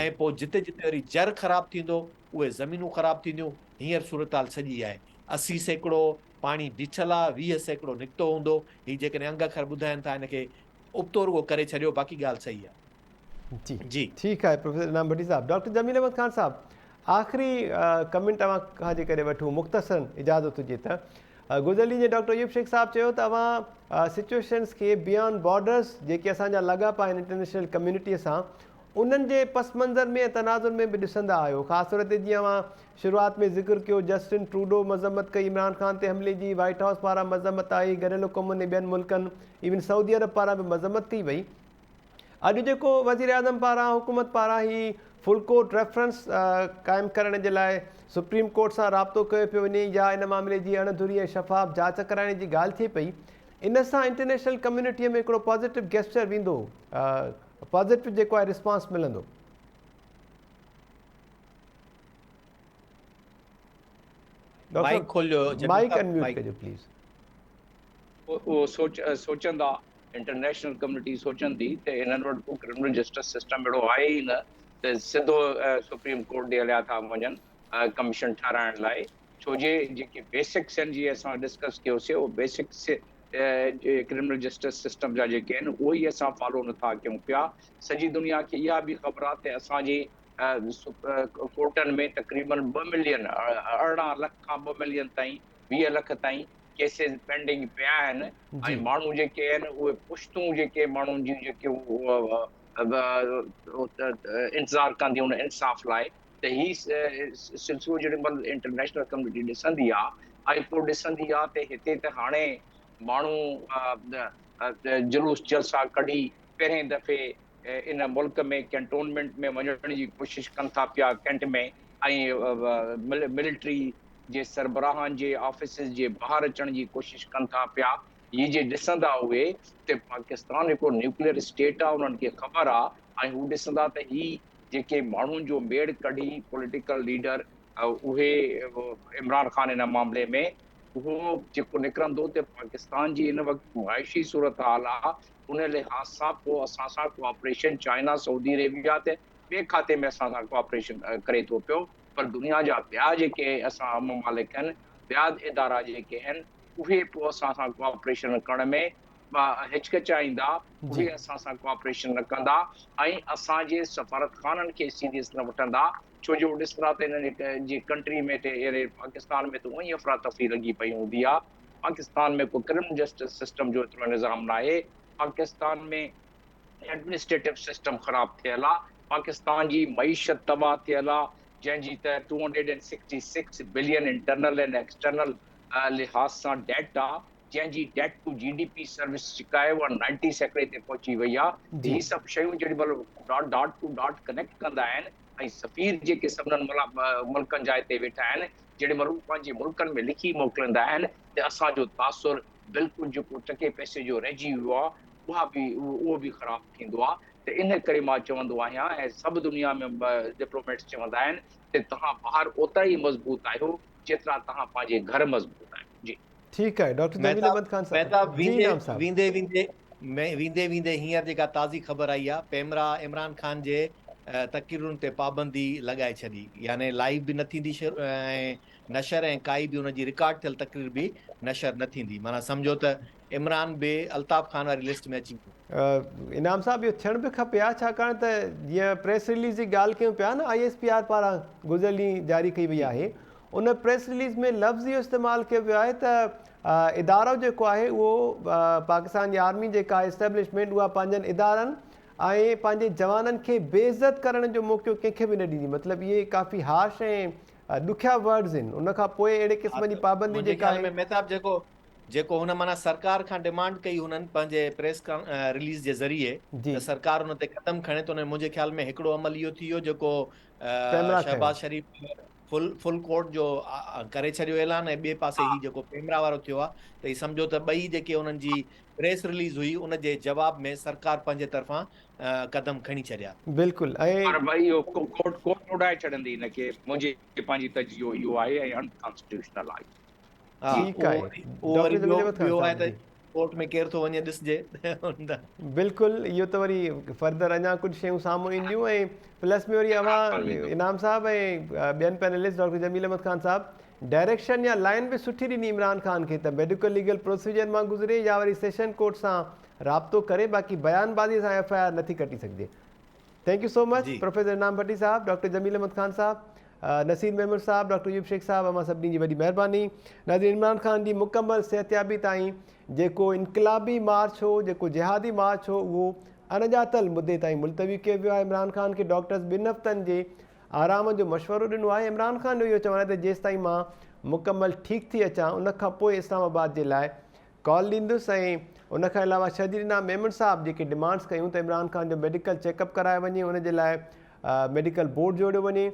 ۽ پوء جتي جتي وري جر خراب ٿيندو، اهي زمينون خراب ٿينديون، هينئر صورتحال سڄي آهي. 80% پاڻي بيٺل آ، 20% نڪتو هوندو، هي جيڪڏهن انگ اکر ٻڌائن ٿا ان کي ابتو رڳو ڪري ڇڏيو، باقي ڳالهه صحيح آ. جي جي. ٺيڪ آهي پروفيسر انعام ڀٽي صاحب. ڊاڪٽر جميل احمد خان صاحب آخري ڪمينٽ اوهان کان جيڪڏهن وٺون مختصرا اجازت هجي ته. گذريل ڏينهن جيئن ڊاڪٽر ايوب شيخ صاحب چيو ته اوهان سچوئيشنز کي بيانڊ بارڊرز جيڪي اسان جا لاڳاپا آهن انٽرنيشنل ڪميونٽي سان انهن جي پس منظر ۾ ۽ تناظر ۾ به ڏسندا آهيو خاص طور تي جيئن اوهان شروعات ۾ ذڪر ڪيو جسٽن ٽروڊو مذمت ڪئي عمران خان تي حملي جي وائيٽ هائوس پاران مذمت آئي گڏيل قومن ۽ ٻين ملڪن ايون سعودي عرب پاران به مذمت ڪئي وئي اڄ جيڪو وزيراعظم پاران حڪومت پاران هي فل ڪورٽ ريفرنس قائم ڪرڻ جي لاء سپريم ڪورٽ سان رابطو ڪيو پيو وڃي يا ان معاملي جي اڻ ڌري ۽ شفاف جاچ ڪرائڻ جي ڳالهه ٿئي پئي ان سان انٽرنيشنل ڪميونٽي ۾ هڪڙو پازيٽو گيسچر ويندو پازيٽو جيڪو آهي رسپانس ملندو. مائيڪ کوليو مائيڪ انميوٽ ڪجو پليز. اهو سوچ سوچندا انٽرنيشنل ڪميونٽي سوچندي ته هنن وٽ ڪو ڪرمنل جسٽس سسٽم اهڙو آهي ئي نه ته سڌو سپريم ڪورٽ ڏي هليا ٿا وڃن ڪميشن ٺهرائڻ لاء ڇو جي جيڪي بيسڪس آهن جيئن اسان ڊسڪس ڪيوسي اهي بيسڪس ڪرمنل جسٽس سسٽم جا جيڪي آهن اهي ئي اسان فالو نٿا ڪيون پيا سڄي دنيا کي اها به خبر آهي ته اسان جي ڪورٽن ۾ تقريبن 2 ملين 18 لک کان 2 ملين تائين 20 لک تائين ڪيسز پينڊنگ پيا آهن ۽ ماڻهو جيڪي آهن اهي پشتون جيڪي ماڻهن جون جيڪي انتظار ڪنديون ان انصاف لاء ته هي سلسلو جيڏي مهل انٽرنيشنل ڪميونٽي ڏسندي آ ۽ پوء ڏسندي آ ته هتي ته هاڻي ماڻهو جلوس جلسا ڪڍي پهرين دفعي ان ملڪ ۾ ڪينٽونمينٽ ۾ وڃڻ جي ڪوشش ڪن ٿا پيا ڪينٽ ۾ ۽ ملٽري جي سربراهن جي آفيسز جي ٻاهر اچڻ جي ڪوشش ڪن ٿا پيا هي جي ڏسندا اهي ته پاڪستان هڪڙو نيوڪليئر اسٽيٽ آ انهن کي خبر آ ۽ هو ڏسندا ته هي جيڪي ماڻهن جو ميڙ ڪڍي پوليٽيڪل ليڊر اهي عمران خان ان معاملي ۾ اهو جيڪو نڪرندو ته پاڪستان جي هن وقت معاشي صورتحال آ ان لحاظ سان پوء اسان سان ڪوآپريشن چائنا سعودي عريبيا ته ٻئي کاتي ۾ اسان سان ڪوآپريشن ڪري ٿو پيو پر دنيا جا ٻيا جيڪي اسان ممالڪ آهن ٻيا ادارا جيڪي آهن اهي پوء اسان سان ڪوآپريشن ڪرڻ ۾ هچڪچائيندا اهي اسان سان ڪوآپريشن نه ڪندا ۽ اسان جي سفارتخانن کي سيريس نه وٺندا ڇو جو ڏسندا ته انهن جي ڪنٽري ۾ ته اهڙي پاڪستان ۾ ته اونئي افراتفري لڳي پئي هوندي آهي پاڪستان ۾ ڪو ڪرمنل جسٽس سسٽم جو ايترو نظام ناهي پاڪستان ۾ ايڊمنسٽريٽو سسٽم خراب ٿيل آهي پاڪستان جي معيشت تباهه ٿيل آهي جنهن جي ته 266 بلين انٽرنل ۽ ايڪسٽرنل لحاظ سان ڊيٽ آهي جنهن جي debt to G D P service جيڪا آهي اها 90% تي پهچي وئي آهي. هي سڀ شيون جيڏي مهل dot dot two dot connect ڪندا آهن ۽ سفير جيڪي سڀنن ملڪن جا هتي ويٺا آهن جيڏي مهل هو پنهنجي ملڪن ۾ لکي موڪليندا آهن ته اسان جو تاثر بلڪل جيڪو ٽڪي پئسي جو رهجي ويو آهي اها به اهو به خراب ٿيندو آهي ته ان ڪري مان چوندو آهيان ۽ سڀ دنيا ۾ ڊپلوميٽس چوندا آهن ته توهان ٻاهر اوترا ئي مضبوط آهيو جيترا توهان پنهنجي گهر مضبوط آهيو جي. ٺيڪ آهي ڊاڪٽر جميل احمد خان صاحب مهتاب ويندي ويندي ويندي ويندي ويندي هينئر جيڪا تازي خبر آئي آهي پيمرا عمران خان جي تقريرن تي پابندي لڳائي ڇڏي يعني لائيو به نه ٿيندي ۽ نشر ۽ ڪائي به ان جي رڪارڊ ٿيل تقرير به نشر نه ٿيندي معنيٰ سمجهو ته عمران به الطاف خان واري لسٽ ۾ اچي ويو. انعام صاحب اهو ٿيڻ به کپي ها ڇاڪاڻ ته جيئن پريس رليز جي ڳالهه ڪيون پيا نه I S P R پاران گذريل ڏينهن جاري ڪئي وئي آهي ان پريس رليز ۾ لفظ اهو استعمال ڪيو ويو آهي ته ادارو جيڪو آهي اهو پاڪستان جي آرمي جيڪا آهي اسٽيبلشمينٽ اها پنهنجن ادارن ۽ پنهنجي جوانن کي بي عزت ڪرڻ جو موقعو ڪنهن کي به نه ڏيندي مطلب اهي ڪافي هارش ۽ ڏکيا ورڊز آهن ان کان پوء اهڙي قسم جي پابندي منهنجي جيڪا خيال آهي ۾ مهتاب جيڪو جيڪو هن معنيٰ سرڪار کان ڊمانڊ ڪئي هنن پنهنجي پريس رليز جي ذريعي جي ته سرڪار ان تي قدم کڻي ته ان ۾ منهنجي خيال ۾ هڪڙو عمل اهو ٿي ويو جيڪو پيمرا کنيو. شهباز شريف فل فل ڪورٽ جو ڪري ڇڏيو اعلان ۽ ٻئي پاسي هي جيڪو پيمرا وارو ٿيو آهي ته هي سمجهو ته ٻئي جيڪي انهن جي پريس رليز هئي ان جي جواب ۾ سرڪار پنهنجي طرفان قدم کڻي ڇڏيا. بلڪل ۽ پر ڀائي اهو ڪورٽ ڪورٽ اڏائي ڇڏندي ان کي منهنجي پنهنجي تجزيو اهو آهي ۽ ان ڪانسٽيٽيوشنل آهي. ها ٺيڪ اهو آهي وري اهو وري ڊاڪٽر ٻيو جميل احمد خان ٻيو آهي صاحب ته جي. ڪورٽ ۾ ڪير ٿو وڃي ڏسجي. بلڪل اهو ته وري فردر اڃا ڪجهه شيون سامهون اينديون ۽ پلس ۾ وري اوهان انعام صاحب ۽ ٻين پينلسٽ ڊاڪٽر جميل احمد خان صاحب ڊائريڪشن يا لائن به سٺي ڏني عمران خان کي ته ميڊيڪل ليگل پروسيجر مان گذري يا وري سيشن ڪورٽ سان رابطو ڪري باقي بيان بازي سان ايف I R نٿي ڪٽي سگهجي thank you so much جي. پروفيسر انعام ڀٽي صاحب ڊاڪٽر جميل احمد خان صاحب نصير ميمڻ صاحب ڊاڪٽر ايوب شيخ صاحب اوهان سڀني جي وڏي مهرباني ناظرين عمران خان جي مڪمل صحتيابي تائين جيڪو انقلابي مارچ هو جيڪو جهادي مارچ هو اهو اڻڄاتل مدي تائين ملتوي ڪيو ويو آهي عمران خان کي ڊاڪٽرز ٻن هفتن جي آرام جو مشورو ڏنو آهي عمران خان جو اهو چوڻ آهي ته جيستائين مان مڪمل ٺيڪ ٿي اچان ان کان پوء اسلام آباد جي لاء ڪال ڏيندس ۽ ان کان علاوه شرجيل ميمڻ صاحب جيڪي ڊمانڊز ڪيون ته عمران خان جو ميڊيڪل چيڪ اپ ڪرايو وڃي ان جي لاء ميڊيڪل بورڊ جوڙيو وڃي.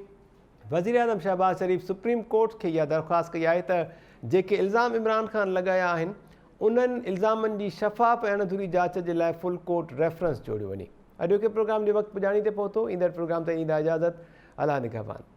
وزيراعظم شهباز شريف سپريم ڪورٽ کي اها درخواست ڪئي آهي ته جيڪي الزام عمران خان لڳايا آهن انهن الزامن جي شفاف ۽ اڻڌري جاچ جي لاء فل ڪورٽ ريفرنس جوڙيو وڃي. اڄوڪي پروگرام جو وقت پڄاڻي تي پهتو ايندڙ پروگرام تائين ڏيندا اجازت الله نگهبان.